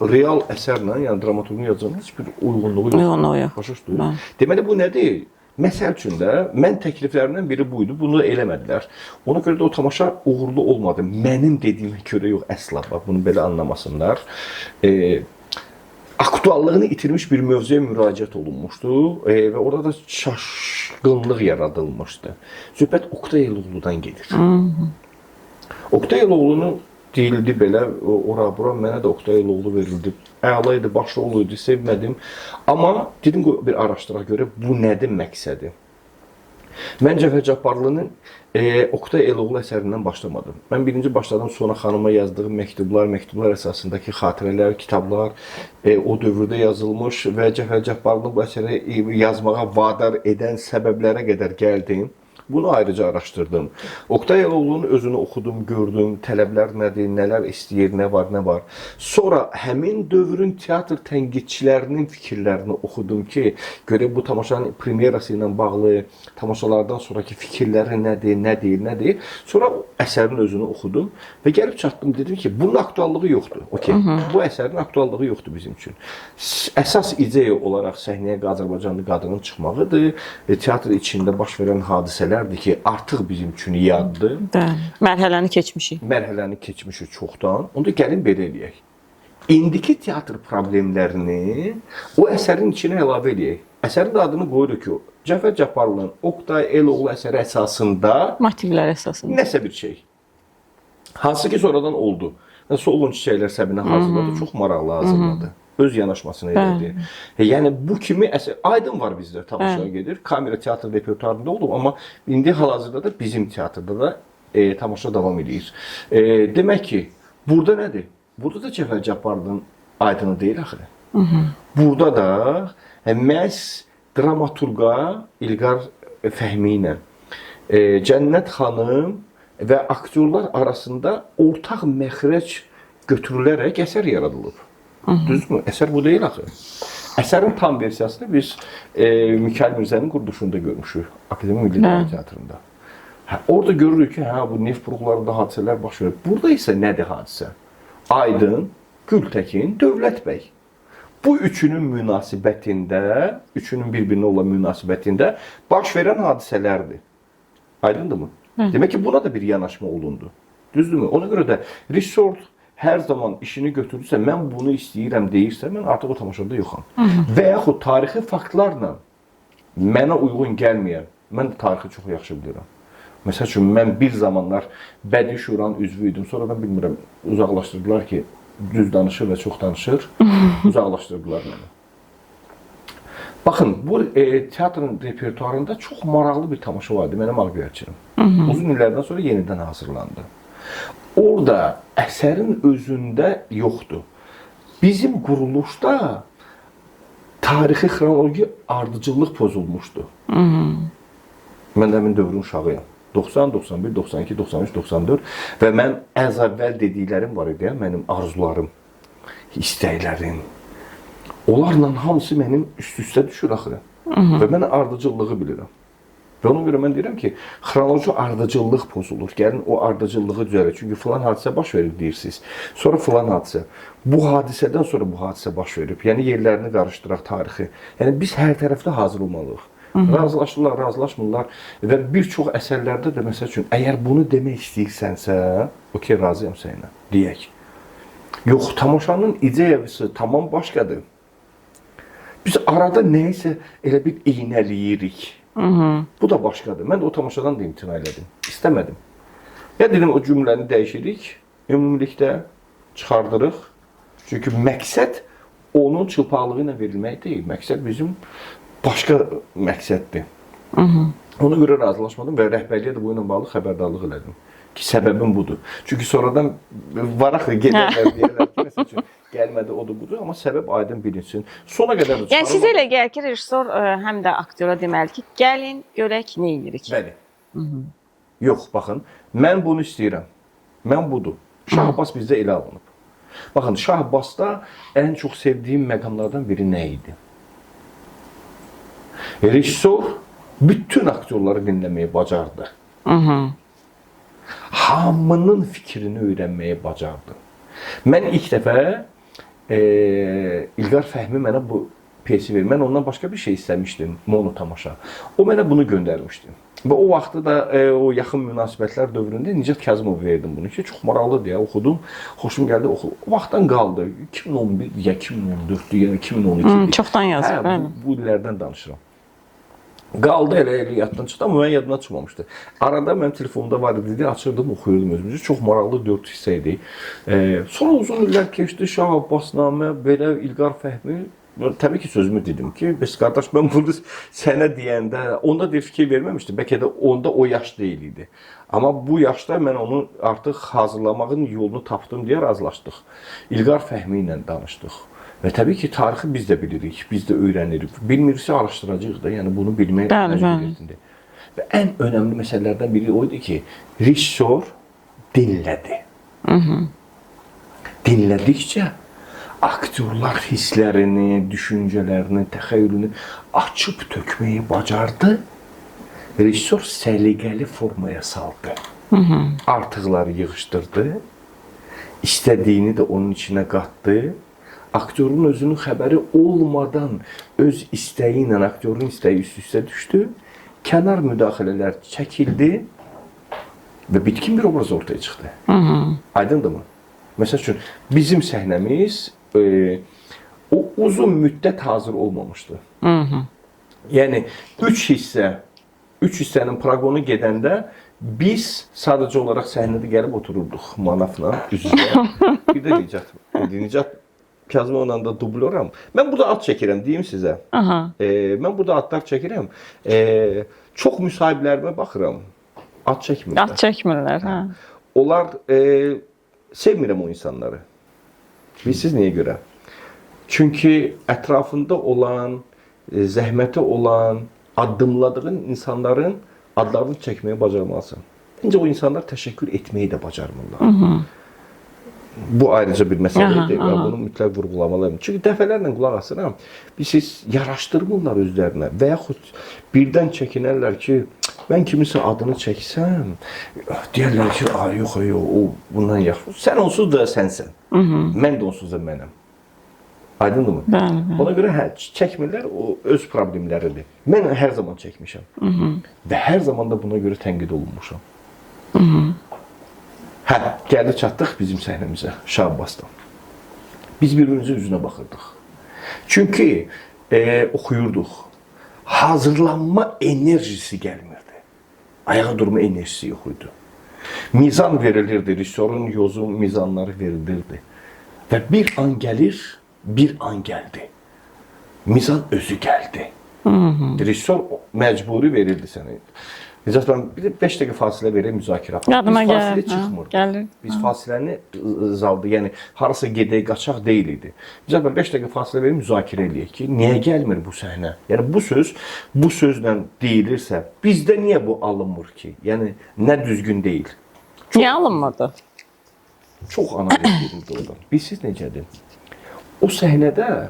real əsərlə, yəni dramaturqun yazacağının heç bir uyğunluğu yoxdur. Uyğunluğu yox. Başa düşdünüz? Deməli bu nədir? Məsəl üçün də mən təkliflərimdən biri bu idi. Bunu eləmədilər. Ona görə də o tamaşa uğurlu olmadı. Mənim dediyimə görə yox, əsla. Bax bunu belə anlamasınlar. Aktuallığını itirmiş bir mövzuya müraciət olunmuşdu və orada da çaşqınlıq yaradılmışdı. Söhbət Oqtay Eloğlu'dan gedir. Oqtay Eloğlu'nun deyildi belə, ora bura mənə də Oqtay Eloğlu verildi. Əla idi, başrol idi, sevmədim. Amma dedim qoy bir araşdıraq görə bu nədir məqsədi. Mən Cəfər Cabbarlının Oqtay Eloğlu əsərindən başlamadım. Mən birinci başladım Sona xanıma yazdığım məktublar, əsasındakı xatirələr, kitablar o dövrdə yazılmış və Cəfər Cabbarlını bu əsəri yazmağa vadar edən səbəblərə qədər gəldim. Bunu ayrıca araşdırdım. Oqtay Eloğlu'nun özünü oxudum, gördüm, tələblər nədir, nələr istəyir, nə var, nə var. Sonra həmin dövrün teatr tənqidçilərinin fikirlərini oxudum ki, görək bu tamaşanın premyerası ilə bağlı tamaşalardan sonraki fikirləri nədir, nə deyil, nə deyil. Sonra əsərin özünü oxudum və gəlib çatdım, dedim ki, bunun aktuallığı yoxdur. Okey, bu əsərin aktuallığı yoxdur bizim üçün. Əsas ideya olaraq səhnəyə Azərbaycanlı qadının çıxmağıdır, teatr içində baş verən hadisələr ki, artıq bizim üçün yaddır. Bəli. Mərhələni keçmişik. Mərhələni keçmişik çoxdan. Onda gəlin belə eləyək. İndiki teatr problemlərini o əsərin içinə əlavə eləyək. Əsərin də adını qoyuruq ki, Cəfər Cabbarlının Oqtay Eloğlu əsəri əsasında motivlər əsasında nəsə bir şey. Hansı ki sonradan oldu. Solğun çiçəklər Səbinə hazırladı, çox maraqlı hazırladı. Öz yanaşmasını elədi. Yəni bu kimi əsər Aydın var bizdə tamaşaya gedir. Kamera teatr repertuarında olub, amma indi hal-hazırda da bizim teatrda da tamaşa davam eləyir. Demək ki, burada nədir? Burada da Cəfər Cabbarlının Aydını deyil axı. Burada da məhz dramaturqa İlqar Fəhmi ilə Cənnət xanım və aktyorlar arasında ortaq məxrəc götürülərək əsər yaradılıb. Düzdürmü? Əsər bu deyil axı. Əsərin tam versiyasını biz Mikail Mirzənin quruluşunda görmüşük. Akademiya Milli Drama Teatrında. Hə, orada görürük ki, hə, bu neft buruqlarında hadisələr baş verir. Burada isə nədir hadisə? Aydın, Gültəkin, Dövlət bəy. Bu üçünün münasibətində, üçünün bir-birinə olan münasibətində baş verən hadisələrdir. Aydındırmı? Demək ki, buna da bir yanaşma olundu. Düzdürmü? Ona görə də rejissor hər zaman işini götürürsə, mən bunu istəyirəm deyirsə, mən artıq o tamaşada yoxam. Və yaxud tarixi faktlarla mənə uyğun gəlməyən, mən də tarixi çox yaxşı bilirəm. Məsəl üçün, mən bir zamanlar Bədii Şuranın üzvü idim, sonradan bilmirəm, uzaqlaşdırdılar ki, düz danışır və çox danışır, uzaqlaşdırdılar məni. Baxın, bu teatrın repertuarında çox maraqlı bir tamaşa var idi, mənim Ağ Göyərçinim. Uzun illərdən sonra yenidən hazırlandı. Orada əsərin özündə yoxdur. Bizim quruluşda tarixi xronoloji ardıcıllıq pozulmuşdu. Mən də həmin dövrün uşağıyam. 90, 91, 92, 93, 94 və mən əz əvvəl dediklərim var idi, mənim arzularım, istəklərim. Onlarla hamısı mənim üst-üstə düşür axı. Və mən ardıcıllığı bilirəm. Və ona görə mən deyirəm ki, xronoloji ardıcıllıq pozulur. Gəlin o ardıcıllığı düzələk. Çünki filan hadisə baş verir deyirsiniz. Sonra filan hadisə. Bu hadisədən sonra bu hadisə baş verib. Yəni yerlərini qarışdıraq tarixi. Yəni biz hər tərəfdə hazır olmalıyıq. Razılaşırlar, razılaşmırlar və bir çox əsərlərdə də məsəl üçün əgər bunu demək istəyirsənsə, okey, razıyam səninlə, deyək. Yox, tamaşanın ideyası tamam başqadır. Biz arada nəyisə elə bir iynəliyirik. Bu da başqadır. Mən də o tamaşadan da imtina elədim. İstəmədim. Ya dedim, o cümləni dəyişirik, ümumilikdə çıxardırıq. Çünki məqsəd onun çılpaqlığı ilə verilmək deyil. Məqsəd bizim başqa məqsəddir. Ona görə razılaşmadım və rəhbərliyə də bu ilə bağlı xəbərdarlıq elədim ki, səbəbim budur. Çünki sonradan varaq gedərlər, deyərlər ki, məsəl üçün, gəlmədi, odur, budur, amma səbəb aydın bilinsin. Sona qədər də çıxarılmadı. Yəni sizə elə gəlir ki, rejissor həm də aktyora deməli ki, gəlin, görək nə edirik. Bəli. Yox, baxın, mən bunu istəyirəm. Mən budur. Şah Abbas bizdə elə alınıb. Baxın, Şah Abbasda ən çox sevdiyim məqamlardan biri nə idi? Rejissor bütün aktyorları dinləməyi bacardı. Hamının fikrini öyrənməyi bacardı. Mən ilk dəfə İlqar Fəhmi mənə bu pyesi verir. Mən ondan başqa bir şey istəmişdim, mono tamaşa. O mənə bunu göndərmişdi. Və o vaxtı da o yaxın münasibətlər dövründə Nicat Kazımov verdim bunu ki, çox maraqlıdır deyə oxudum. Xoşum gəldi, oxudum. O vaxtdan qaldı. 2011 ya 2014-dür, ya 2012-dir. Çoxdan yazıb, hə, bu illərdən danışıram. Qaldı elə yaddan çıxdı, amma mənim yadımdan çıxmamışdı. Arada mənim telefonumda var idi, açırdım, oxuyurdum özümüzü. Çox maraqlı 4 hissə idi. Sonra uzun illər keçdi, Şah Abbasnamə, belə İlqar Fəhmi. Təbii ki, sözümü dedim ki, bəs qardaş, mən bunu sənə deyəndə, onda bir fikir verməmişdim. Bəlkə də onda o yaş deyil idi. Amma bu yaşda mən onu artıq hazırlamağın yolunu tapdım deyə razılaşdıq. İlqar Fəhmi ilə danışdıq. Və təbii ki, tarixi biz də bilirik, biz də öyrənirik. Bilmiriksə araşdıracağıq da, yəni bunu bilmək məcburiyyətində. Və ən önəmli məsələlərdən biri o idi ki, rejissor dinlədi. Dinlədikcə aktyorlar hisslərini, düşüncələrini, təxəyyülünü açıb tökməyi bacardı. Rejissor səliqəli formaya saldı. Artıqları yığışdırdı. İstədiyini də onun içinə qatdı. Aktyorun özünün xəbəri olmadan öz istəyi ilə aktyorun istəyi üst-üstə düşdü. Kənar müdaxilələr çəkildi və bitkin bir obraz ortaya çıxdı. Aydındırmı? Məsəl üçün, bizim səhnəmiz o uzun müddət hazır olmamışdı. Yəni, 3 hissənin proqonu gedəndə biz sadəcə olaraq səhnədə gəlib otururduq Manafla üz-üzə. Bir də Nicat. Nicat Kazımovla da dublyoram. Mən burada ad çəkirəm, deyim sizə. Mən burada adlar çəkirəm. Çox müsahiblərimə baxıram. Ad çəkmirlər. Ad çəkmirlər, hə. Onlar, sevmirəm o insanları. Bilirsiniz niyə görə? Çünki ətrafında olan, zəhməti olan, addımladığın insanların adlarını çəkməyi bacarmalısan. Məncə o insanlar təşəkkür etməyi də bacarmırlar. Bu ayrıca bir məsələdir və bunu mütləq vurğulamalıyam. Çünki dəfələrlə qulaq asıram, siz yaraşdırmırlar özlərinə və yaxud birdən çəkinərlər ki, mən kimisə adını çəksəm, deyərlər ki, yox, yox, o bundan yaxşı. Sən onsuz da sənsən, mən də onsuz da mənəm. Aydındırmı? Ona görə hə, çəkmirlər, o öz problemləridir. Mən hər zaman çəkmişəm və hər zaman da buna görə tənqid olunmuşam. Hə, gəldi çatdıq bizim səhnəmizə, Şah Abbasdan. Biz birbirimizin üzünə baxırdıq. Çünki oxuyurduq. Hazırlanma enerjisi gəlmirdi. Ayağa durma enerjisi yox idi. Mizan verilirdi, rejissorun yozu mizanları verilirdi. Və bir an gəlir, bir an gəldi. Mizan özü gəldi. Rejissor məcburi verildi sənə. Nicat bəy, bir də 5 dəqiqə fasilə verək, müzakirə aparaq. Biz fasilə çıxmırdıq. Biz fasiləni zalda, yəni harasa gedək, qaçaq deyil idi. Nicat bəy, 5 dəqiqə fasilə verək, müzakirə eləyək ki, niyə gəlmir bu səhnə? Yəni bu söz, bu sözlə deyilirsə, bizdə niyə bu alınmır ki? Yəni nə düzgün deyil? Niyə alınmadı? Çox analiz verildi oradan. Bilirsiniz necədir? O səhnədə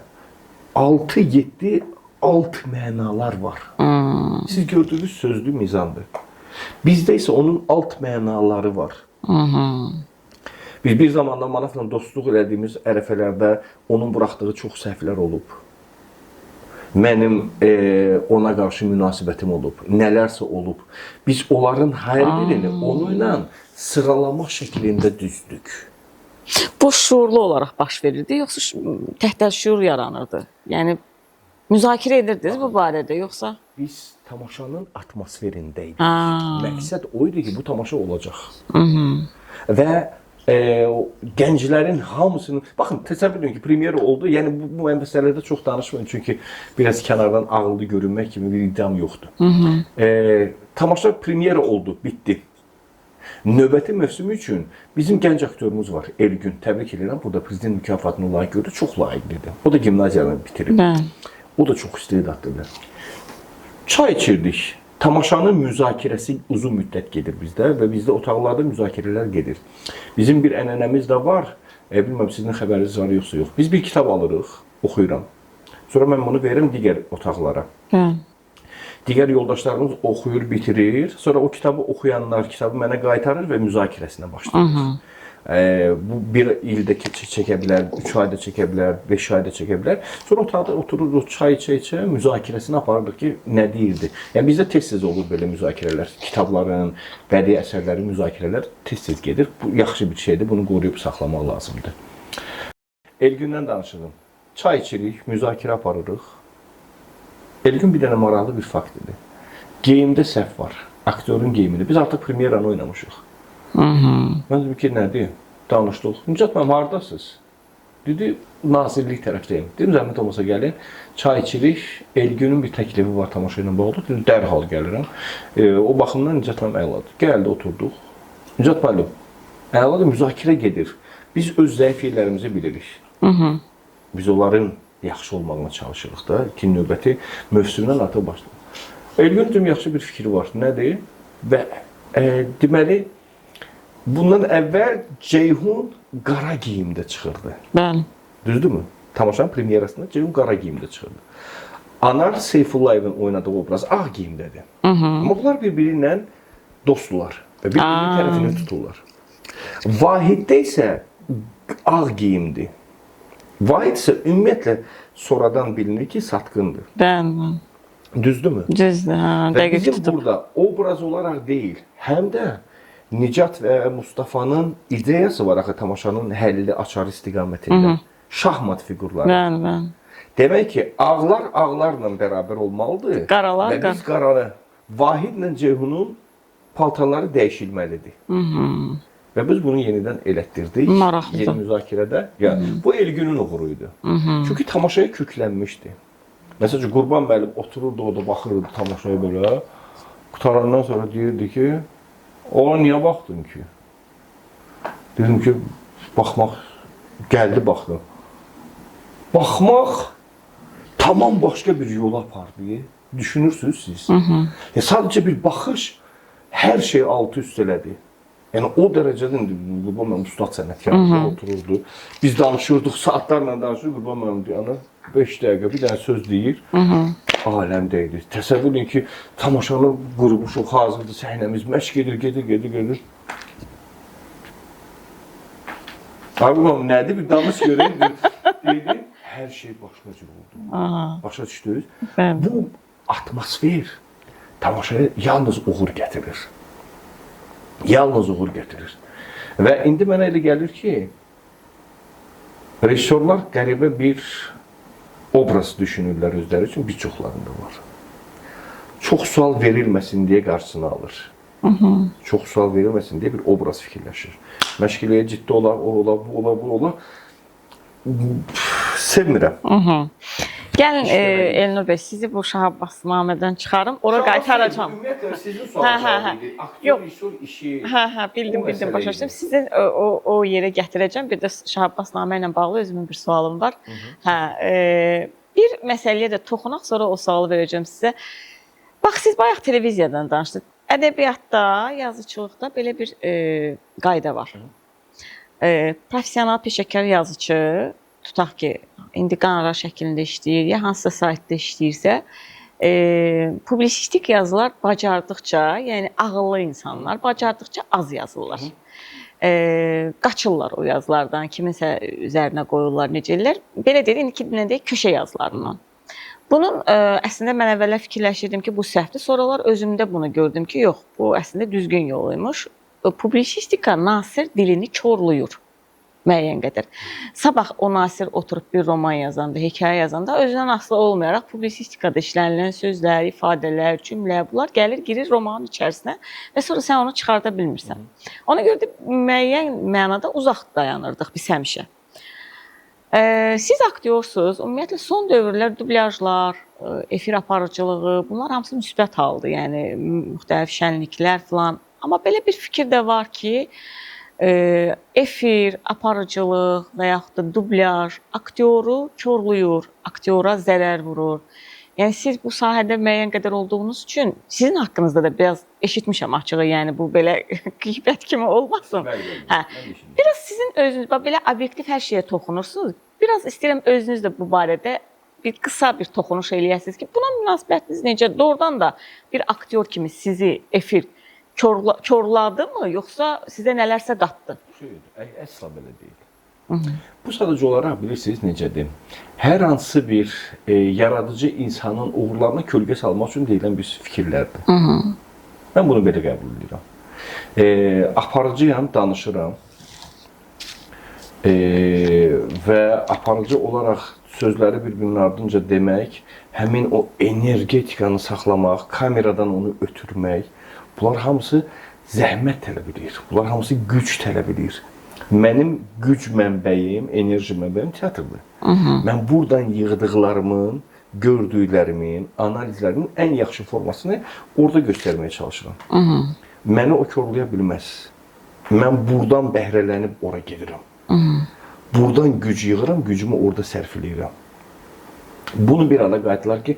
6-7 alt mənalar var. Siz gördüyünüz sözlü mizandır. Bizdə isə onun alt mənaları var. Biz bir zamanlar Manafla dostluq elədiyimiz ərəfələrdə onun buraxdığı çox səhvlər olub. Mənim ona qarşı münasibətim olub, nələrsə olub. Biz onların hər birini onunla sıralama şəklində düzdük. Bu şuurlu olaraq baş verirdi, yoxsa təhtəl şuur yaranırdı? Yəni, müzakirə edirdiniz bu barədə, yoxsa? Biz tamaşanın atmosferindəydik. Məqsəd o idi ki, bu tamaşa olacaq. Və gənclərin hamısını... Baxın, təsəvvür edin ki, premyera oldu. Yəni, bu məsələdə çox danışmayın, çünki biraz kənardan ağıllı görünmək kimi bir iddiam yoxdur. Tamaşa premyera oldu, bitdi. Növbəti mövsüm üçün bizim gənc aktyorumuz var, Elgün. Təbrik edirəm, burada prezident mükafatını layiq gördü, çox layiqlidir. O da gimnaziyanı bitirib. O da çox istedadlıdır. Çay içirdik. Tamaşanın müzakirəsi uzun müddət gedir bizdə və bizdə otaqlarda müzakirələr gedir. Bizim bir ənənəmiz də var. Bilməm, sizin xəbəriniz var yoxsa yox. Biz bir kitab alırıq, oxuyuram. Sonra mən bunu verirəm digər otaqlara. Digər yoldaşlarımız oxuyur, bitirir. Sonra o kitabı oxuyanlar kitabı mənə qaytarır və müzakirəsinə başlayır. Bu bir ildə çəkə bilər, 3 ayda çəkə bilər, 5 ayda çəkə bilər. Sonra otaqda otururuq, çay içə-içə müzakirəsini aparırdıq ki, nə deyirdi. Yəni bizdə tez-tez olur belə müzakirələr. Kitabların, bədii əsərlərin müzakirələr tez-tez gedir. Bu yaxşı bir şeydir. Bunu qoruyub saxlamaq lazımdır. Elgündən danışırdım. Çay içirik, müzakirə aparırıq. Elgün bir dənə maraqlı bir fakt idi. Geyimdə səhv var. Aktyorun geyimində. Biz artıq premyeranı oynamışıq. Mən dedim ki, nədir? Danışdıq. Nicat müəllim, hardasınız? Dedi, Nazirlik tərəfdəyim. Dedim, zəhmət olmasa gəlin. Çay içirik. Elgünün bir təklifi var tamaşa ilə bağlı. Dedim, dərhal gəlirəm. O baxımdan Nicat müəllim əladır. Gəldi, oturduq. Nicat müəllim, əladır, müzakirə gedir. Biz öz zəif yerlərimizi bilirik. Biz onların yaxşı olmağına çalışırıq da ki, növbəti mövsümdən artıq başlayır. Elgün dedim, yaxşı bir fikri var. Nədir? Və deməli, bundan əvvəl Ceyhun qara geyimdə çıxırdı. Bəli. Düzdürmü? Tamaşanın premyerasında Ceyhun qara geyimdə çıxırdı. Anar Seyfullayevin oynadığı obraz ağ geyimdədir. Amma bunlar bir-biri ilə dostdular və bir-birinin tərəfini tuturlar. Vahiddə isə ağ geyimdir. Vahid isə ümumiyyətlə sonradan bilinir ki, satqındır. Bəli. Düzdürmü? Düzdür, hə, Və dəqiq bizim tutub. burada obraz olaraq deyil, həm də Nicat və Mustafanın ideyası var axı tamaşanın həlli açarı istiqamətində. Şahmat fiqurları. Bəli, bəli. Demək ki, ağlar ağlarla bərabər olmalıdır. Qaralar və biz qaranı Vahidlə Ceyhunun paltarları dəyişilməlidir. Və biz bunu yenidən elətdirdik. Maraqlıdır. Yeni müzakirədə. Yəni bu Elgünün uğuru idi. Çünki tamaşaya köklənmişdi. Məsəl üçün Qurban müəllim otururdu orada baxırdı tamaşaya belə. Qutarandan sonra deyirdi ki, ona niyə baxdın ki? Dedim ki, baxmaq gəldi baxdım. Baxmaq tamam başqa bir yola apardı. Düşünürsünüz siz. Ya sadəcə bir baxış hər şeyi alt üst elədi. Yəni o dərəcədə indi Qurban müəllim ustad sənətkar otururdu. Biz danışırdıq, saatlarla danışırdıq. Qurban müəllim deyir, 5 dəqiqə bir dənə söz deyir. Aləmdə idi. Təsəvvür edin ki, tamaşanı qurmuşuq, hazırdır səhnəmiz, məşq gedir, gedir, gedir, gedir. Abi müəllim, nədir? Bir danış görək. Dedi, hər şey başqa cür oldu. Aha. Başa düşdünüz? Bəli. Bu atmosfer tamaşaya yalnız uğur gətirir. Yalnız uğur gətirir. Və indi mənə elə gəlir ki, rejissorlar qəribə bir obraz düşünürlər özləri üçün, bir çoxlarında var. Çox sual verilməsin deyə qarşısını alır. Çox sual verilməsin deyə bir obraz fikirləşir. Məşq eləyə ciddi olar, o olar, bu olar, bu olar. Sevmirəm. Gəlin Elnur bəy, sizi bu Şah Abbasnamədən çıxarım, ora qaytaracağam. Ümumiyyətlə sizin Hə, hə, hə. idi. Aktyor, Yox. rejissor işi. Hə, hə, bildim, O bildim, məsələ başa idi. düşdüm. Sizin o yerə gətirəcəm. Bir də Şah Abbasnamə ilə bağlı özümün bir sualım var. Hə, bir məsələyə də toxunaq, sonra o sualı verəcəm sizə. Bax, siz bayaq televiziyadan danışdınız. Ədəbiyyatda, yazıçılıqda belə bir qayda var. Professional peşəkar yazıçı, tutaq ki, indi qonorar şəklində işləyir, ya hansısa saytda işləyirsə, publisistik yazılar bacardıqca, yəni ağıllı insanlar bacardıqca az yazırlar. Qaçırlar o yazılardan, kiminsə üzərinə qoyurlar, necə ellər. Belə deyək, indiki dillə deyək, köşə yazılarından. Bunun əslində mən əvvəllər fikirləşirdim ki, bu səhvdir. Sonralar özümdə bunu gördüm ki, yox, bu əslində düzgün yol imiş. Publisistika nasir dilini korlayır müəyyən qədər. Sabah o nasir oturub bir roman yazanda, hekayə yazanda özündən asılı olmayaraq publisistikada işlənilən sözlər, ifadələr, cümlə, bunlar gəlir, girir romanın içərisinə və sonra sən onu çıxarda bilmirsən. Ona görə də müəyyən mənada uzaq dayanırdıq biz həmişə. Siz aktyorsunuz. Ümumiyyətlə son dövrlər dublyajlar, efir aparıcılığı, bunlar hamısı müsbət haldır. Yəni müxtəlif şənliklər filan. Amma belə bir fikir də var ki, efir, aparıcılıq və yaxud da dublyaj aktyoru korlayır, aktyora zərər vurur. Yəni siz bu sahədə müəyyən qədər olduğunuz üçün sizin haqqınızda da biraz eşitmişəm açığı, yəni bu belə qeybət kimi olmasın. Bəli, bəli. Hə. Mən də eşitmişəm. Biraz sizin özünüz, bax belə obyektiv hər şeyə toxunursunuz. Biraz istəyirəm özünüz də bu barədə bir qısa bir toxunuş eləyəsiniz ki, buna münasibətiniz necə? Doğrudan da bir aktyor kimi sizi efir korladı mı, yoxsa sizə nələrsə qatdı? Xeyr, əsla belə deyil. Bu sadəcə olaraq bilirsiniz necədir? Hər hansı bir yaradıcı insanın uğurlarına kölgə salmaq üçün deyilən bir fikirlərdir. Mən bunu belə qəbul edirəm. Aparıcıyam, danışıram. Və aparıcı olaraq sözləri bir-birinin ardınca demək, həmin o energetikanı saxlamaq, kameradan onu ötürmək, bunlar hamısı zəhmət tələb edir. Bunlar hamısı güc tələb edir. Mənim güc mənbəyim, enerji mənbəyim teatrdır. Mən buradan yığdıqlarımın, gördüklərimin, analizlərimin ən yaxşı formasını orada göstərməyə çalışıram. Məni o korlaya bilməz. Mən buradan bəhrələnib ora gedirəm. Buradan güc yığıram, gücümü orada sərf eləyirəm. Bunu bir anda qayıtdılar ki,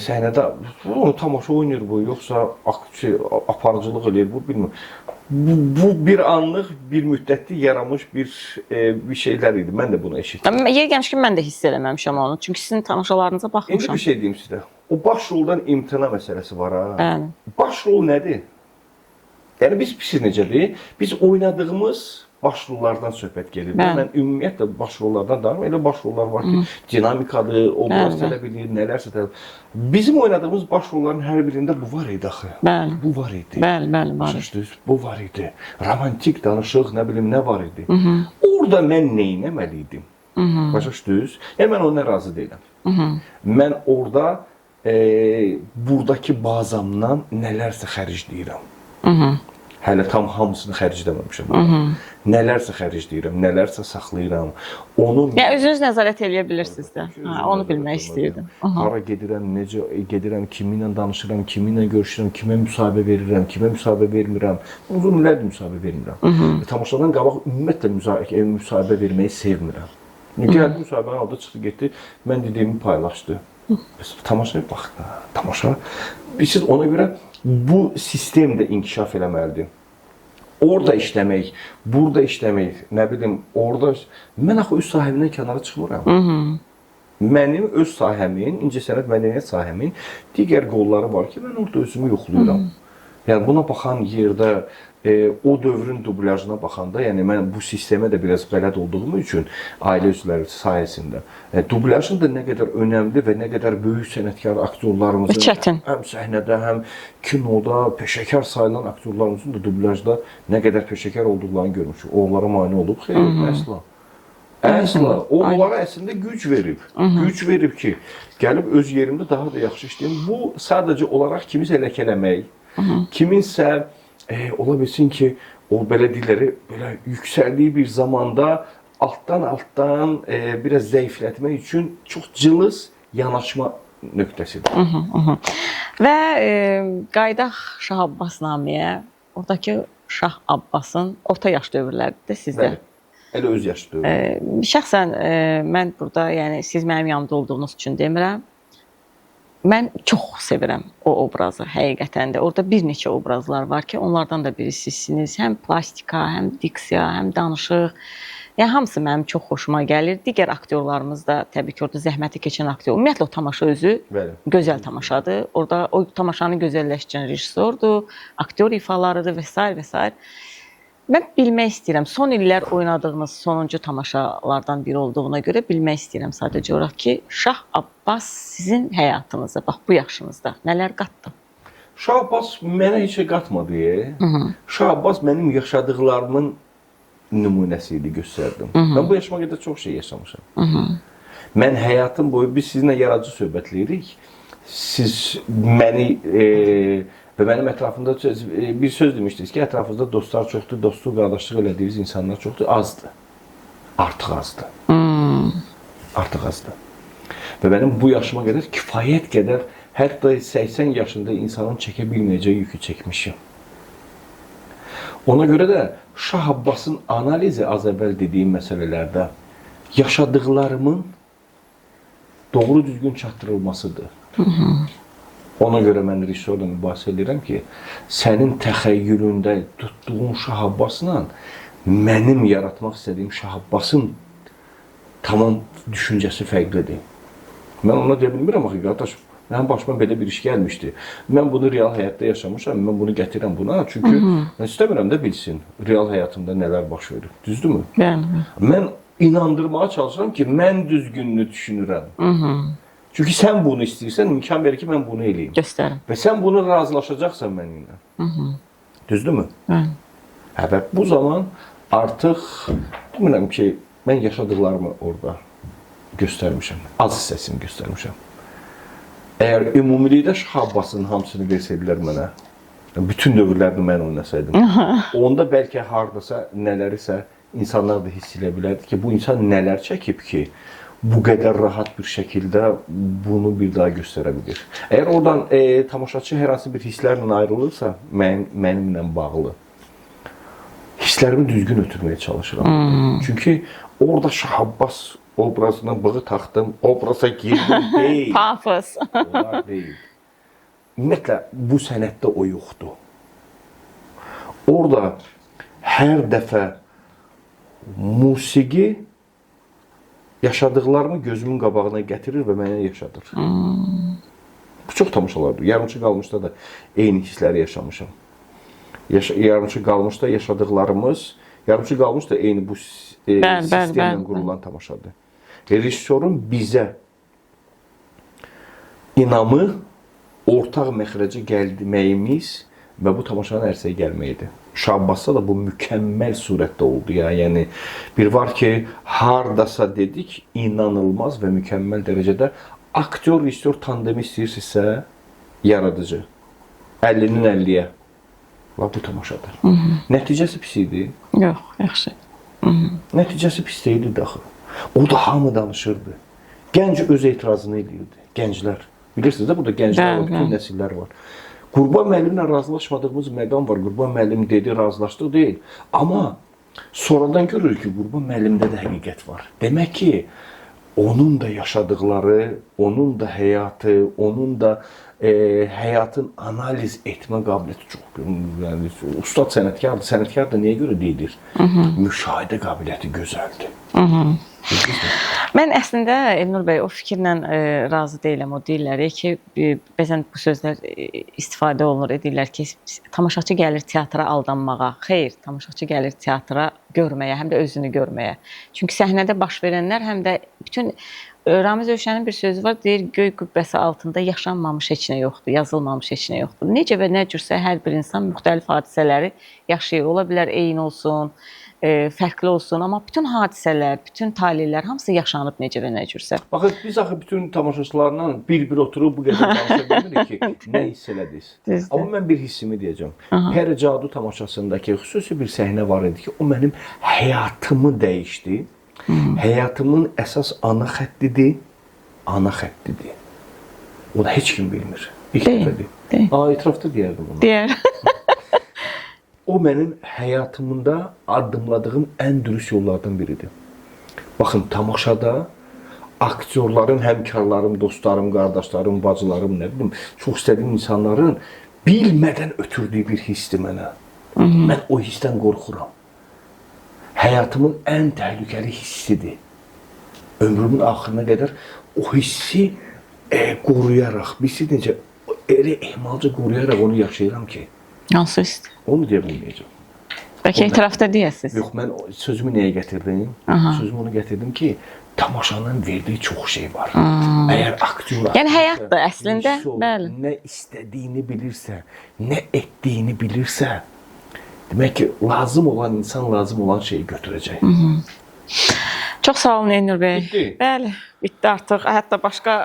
səhnədə onu tamaşa oynayır bu, yoxsa aparıcılıq eləyir bu, bilmirəm. Bu bir anlıq, bir müddətli yaranmış bir şeylər idi. Mən də bunu eşitdim. Yeri gəlmişkən mən də hiss eləməmişəm onu. Çünki sizin tamaşalarınıza baxmışam. İndi bir şey deyim sizə. O baş roldan imtina məsələsi var ha. Bəli. Baş rol nədir? Yəni biz pis necədir? Biz oynadığımız baş rollardan söhbət gedir. Mən ümumiyyətlə baş rollardan danışmıram. Elə baş rollar var ki, dinamikadır, obraz tələb edir, nələrsə tələb. Bizim oynadığımız baş rolların hər birində bu var idi axı. Bəli. Bu var idi. Bəli, bəli, var idi. Bu var idi. Romantik danışıq, nə bilim, nə var idi. Orada mən nə etməli idim? Başa düşdünüz? Yəni mən ondan razı deyiləm. Mən orada buradakı bazamdan nələrsə xərcləyirəm. Hələ tam hamısını xərcləməmişəm. Nələrsə xərcləyirəm, nələrsə saxlayıram. Onu yəni özünüz nəzarət eləyə bilirsiniz də. Hə, onu bilmək istəyirdim. Hara gedirəm, necə gedirəm, kiminlə danışıram, kiminlə görüşürəm, kimə müsahibə verirəm, kimə müsahibə vermirəm. Uzun illərdir müsahibə vermirəm. Tamaşadan qabaq ümumiyyətlə müsahibə verməyi sevmirəm. Gəldi müsahibəni aldı, çıxdı, getdi. Mən dediyimi paylaşdı. Tamaşaya bax da, tamaşa. Siz ona görə bu sistem də inkişaf eləməlidir. Orada işləmək, burada işləmək, nə bilim, orada... Mən axı öz sahəmdən kənara çıxmıram. Mənim öz sahəmin, incəsənət mədəniyyət sahəmin digər qolları var ki, mən orada özümü yoxlayıram. Yəni buna baxan yerdə, o dövrün dublyajına baxanda, yəni mən bu sistemə də biraz bələd olduğum üçün ailə üzvləri sayəsində dublyajın da nə qədər önəmli və nə qədər böyük sənətkar aktyorlarımızın həm səhnədə, həm kinoda peşəkar sayılan aktyorlarımızın da dublyajda nə qədər peşəkar olduqlarını görmüşük. Onlara mane olub? Xeyr, əsla. Əsla. O, onlara əslində güc verib. Güc verib ki, gəlib öz yerimdə daha da yaxşı işləyim. Bu, sadəcə olaraq kimisə ləkələmək, kiminsə ola bilsin ki, o belə dilləri belə yüksəldiyi bir zamanda altdan biraz zəiflətmək üçün çox cılız yanaşma nöqtəsidir. Və qayıdaq Şah Abbas naməyə. Oradakı Şah Abbasın orta yaş dövrləridir sizdə. Bəli, elə öz yaş dövrü. Şəxsən mən burada, yəni siz mənim yanımda olduğunuz üçün demirəm. Mən çox sevirəm o obrazı, həqiqətən də. Orada bir neçə obrazlar var ki, onlardan da biri sizsiniz. Həm plastika, həm diksiya, həm danışıq. Yəni hamısı mənim çox xoşuma gəlir. Digər aktyorlarımız da təbii ki, orada zəhməti keçən aktyor. Ümumiyyətlə o tamaşa özü gözəl tamaşadır. Orada o tamaşanı gözəlləşdirən rejissordur, aktyor ifalarıdır və s. və s. Mən bilmək istəyirəm, son illər oynadığınız sonuncu tamaşalardan biri olduğuna görə bilmək istəyirəm sadəcə olaraq ki, Şah Abbas sizin həyatınıza, bax bu yaşınızda nələr qatdı? Şah Abbas mənə heç şey qatmadı. Şah Abbas mənim yaşadıqlarımın nümunəsi idi, göstərdim. Mən bu yaşıma qədər çox şey yaşamışam. Mən həyatım boyu, biz sizinlə yaradıcı söhbətləyirik. Siz məni və mənim ətrafımda bir söz demişdiniz ki, ətrafınızda dostlar çoxdur, dostluq, qardaşlıq elədiyiniz insanlar çoxdur, azdır. Artıq azdır. Artıq azdır. Və mənim bu yaşıma qədər kifayət qədər, hətta 80 yaşında insanın çəkə bilməyəcəyi yükü çəkmişim. Ona görə də Şah Abbasın analizi az əvvəl dediyim məsələlərdə yaşadıqlarımın doğru düzgün çatdırılmasıdır. Ona görə mən rejissorla mübahisə edirəm ki, sənin təxəyyülündə tutduğun Şah Abbasla mənim yaratmaq istədiyim Şah Abbasın tamam düşüncəsi fərqlidir. Mən ona deyə bilmirəm axı, qardaş, Mənim başıma belə bir iş gəlmişdi. Mən bunu real həyatda yaşamışam, mən bunu gətirəm buna. Çünki mən istəmirəm də bilsin real həyatımda nələr baş verir. Düzdürmü? Bəli. Mən inandırmağa çalışıram ki, mən düzgününü düşünürəm. Çünki sən bunu istəyirsən, imkan ver ki, mən bunu eləyim. Göstərim. Və sən bunu razılaşacaqsan mənimlə. Düzdürmü? Bəli. Hə, və bu zaman artıq bilmirəm ki, mən yaşadıqlarımı orada göstərmişəm. Az hissəsini göstərmişəm. Əgər ümumilikdə Şah Abbasın hamısını versəydilər mənə, bütün dövrlərini mən oynasaydım, onda bəlkə hardasa nələrisə insanlar da hiss edə bilərdi ki, bu insan nələr çəkib ki, bu qədər rahat bir şəkildə bunu bir daha göstərə bilir. Əgər oradan tamaşaçı hər hansı bir hisslərlə ayrılırsa, mənimlə bağlı hisslərimi düzgün ötürməyə çalışıram. Çünki orada Şah Abbas obrazına bığı taxdım, obraza girdim deyil. Pafos. Onlar deyil. Ümumiyyətlə bu sənətdə o yoxdur. Orada hər dəfə musiqi yaşadıqlarımı gözümün qabağına gətirir və mənə yaşadır. Bu çox tamaşalardır. Yarımçı qalmışda da eyni hissləri yaşamışam. Yarımçı qalmışda yaşadıqlarımız, yarımçı qalmış da eyni bu sistemlə qurulan tamaşadır. Rejissorun bizə inamı, ortaq məxrəcə gəlməyimiz və bu tamaşanın ərsəyə gəlməyidir. Şah Abbasda da bu mükəmməl surətdə oldu ya. Yəni bir var ki, hardasa dedik, inanılmaz və mükəmməl dərəcədə aktyor rejissor tandemi istəyirsinizsə, yaradıcı. 50-nin 50-yə. Bax bu tamaşadır. Nəticəsi pis idi. Yox, yaxşı. Nəticəsi pis deyildi axı. Orada hamı danışırdı. Gənc öz etirazını eləyirdi. Gənclər. Bilirsiniz də burada gənclər var, bütün nəsillər var. Qurban müəllimlə razılaşmadığımız məqam var. Qurban müəllim dedi, razılaşdıq deyil. Amma sonradan görürük ki, Qurban müəllimdə də həqiqət var. Demək ki, onun da yaşadıqları, onun da həyatı, onun da həyatın analiz etmə qabiliyyəti çox, yəni ustad sənətkardır. Sənətkar da niyə görə deyilir? Müşahidə qabiliyyəti gözəldir. Mən əslində Elnur bəy o fikirlə razı deyiləm. O deyirlər ki, bəzən bu sözlər istifadə olunur. Deyirlər ki, tamaşaçı gəlir teatra aldanmağa. Xeyr, tamaşaçı gəlir teatra görməyə, həm də özünü görməyə. Çünki səhnədə baş verənlər həm də bütün Ramiz Övşənin bir sözü var, deyir, göy qübbəsi altında yaşanmamış heç nə yoxdur, yazılmamış heç nə yoxdur. Necə və nə cürsə hər bir insan müxtəlif hadisələri yaşayır. Ola bilər eyni olsun, fərqli olsun, amma bütün hadisələr, bütün taleylər hamısı yaşanıb necə və nə cürsə. Baxın, biz axı bütün tamaşaçılarla bir-bir oturub bu qədər danışa bilmirik ki, nə hiss elədiniz. Amma mən bir hissimi deyəcəm. Peri Cadu tamaşasındakı xüsusi bir səhnə var idi ki, o mənim həyatımı dəyişdi. Həyatımın əsas ana xəttidir. Ana xəttidir. Onu heç kim bilmir. İlk dəfədir. Etrafda deyərdim onu. Deyər. O mənim həyatımda addımladığım ən dürüst yollardan biridir. Baxın, tamaşada aktyorların, həmkarlarım, dostlarım, qardaşlarım, bacılarım, nə bilim, çox istədiyim insanların bilmədən ötürdüyü bir hissdir mənə. Mən o hissdən qorxuram. Həyatımın ən təhlükəli hissidir. Ömrümün axırına qədər o hissi qoruyaraq, bilirsiz necə, elə ehmalca qoruyaraq onu yaşayıram ki. Hansı hissdir? Onu deyə bilməyəcəm. Bəlkə etirafda deyəsiniz. Yox, mən sözümü nəyə gətirdim? Sözümü onu gətirdim ki, tamaşanın verdiyi çox şey var. Əgər aktyor, yəni həyatdır əslində, bəli. Nə istədiyini bilirsə, nə etdiyini bilirsə, demək ki, lazım olan insan lazım olan şeyi götürəcək. Çox sağ olun Elnur bəy. Bitdi. Bəli, bitdi artıq. Hətta başqa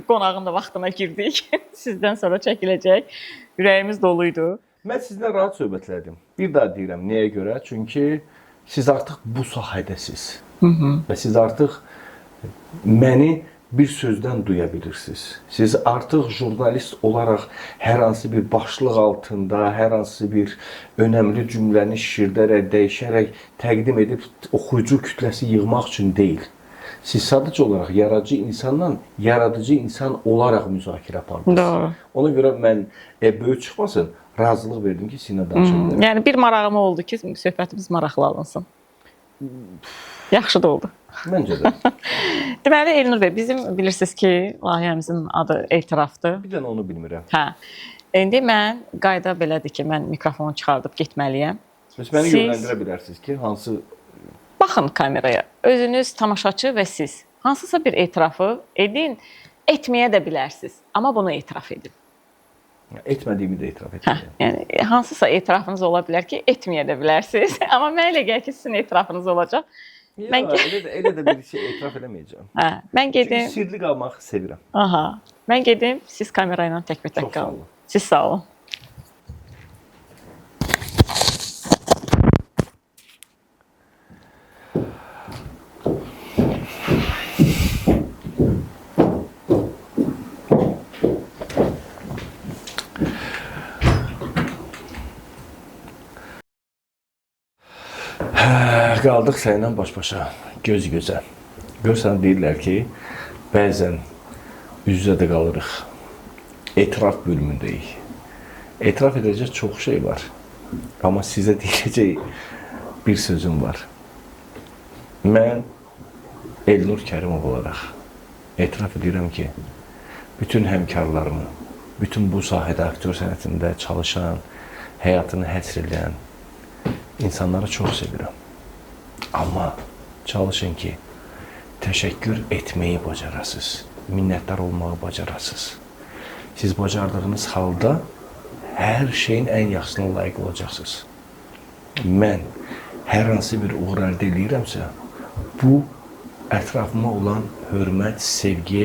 qonağın da vaxtına girdik. Sizdən sonra çəkiləcək. Ürəyimiz doluydu. Mən sizinlə rahat söhbət elədim. Bir daha deyirəm, nəyə görə? Çünki siz artıq bu sahədəsiz. Və siz artıq məni bir sözdən duya bilirsiniz. Siz artıq jurnalist olaraq hər hansı bir başlıq altında, hər hansı bir önəmli cümləni şişirdərək, dəyişərək təqdim edib oxuyucu kütləsi yığmaq üçün deyil. Siz sadəcə olaraq yaradıcı insanla yaradıcı insan olaraq müzakirə apardınız. Doğru. Ona görə mən böyük çıxmasın, razılıq verdim ki, sizinlə danışa bilərəm. Yəni bir marağım oldu ki, söhbətimiz maraqlı alınsın. Yaxşı da oldu. Məncə də. Deməli Elnur bəy, bizim bilirsiniz ki, layihəmizin adı etirafdır. Bir dənə onu bilmirəm. Hə. İndi mən qayda belədir ki, mən mikrofonu çıxardıb getməliyəm. Bəs məni Siz- yönləndirə bilərsiniz ki, hansı Baxın kameraya. Özünüz tamaşaçı və siz hansısa bir etirafı edin, etməyə də bilərsiniz, amma bunu etiraf edin. Etmədiyimi də etiraf Hə, etməliyəm. yəni hansısa etirafınız ola bilər ki, etməyə də bilərsiniz. Amma mənə elə gəlir ki, sizin etirafınız olacaq. Mən elə də bir şey etiraf eləməyəcəm. Hə, mən Çünki gedim. sirli qalmaq sevirəm. Aha. Mən gedim, siz kamera ilə təkbətək Çox sağ qalın. olun. Siz sağ olun. Hə, qaldıq səninlə baş-başa, göz-gözə. Görsən deyirlər ki, bəzən üz-üzə də qalırıq. Etiraf bölümündəyik. Etiraf edəcək çox şey var. Amma sizə deyiləcək bir sözüm var. Mən Elnur Kərimov olaraq etiraf edirəm ki, bütün həmkarlarımı, bütün bu sahədə aktyor sənətində çalışan, həyatını həsr edən insanları çox sevirəm. Amma çalışın ki, təşəkkür etməyi bacarasınız, minnətdar olmağı bacarasınız. Siz bacardığınız halda hər şeyin ən yaxşısına layiq olacaqsınız. Mən hər hansı bir uğur əldə eləyirəmsə, bu ətrafıma olan hörmət, sevgi,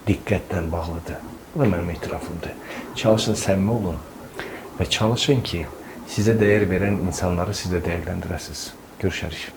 diqqətlə bağlıdır. Bu da mənim etirafımdır. Çalışın səmimi olun və çalışın ki, sizə dəyər verən insanları siz də dəyərləndirəsiniz. Görüşərik.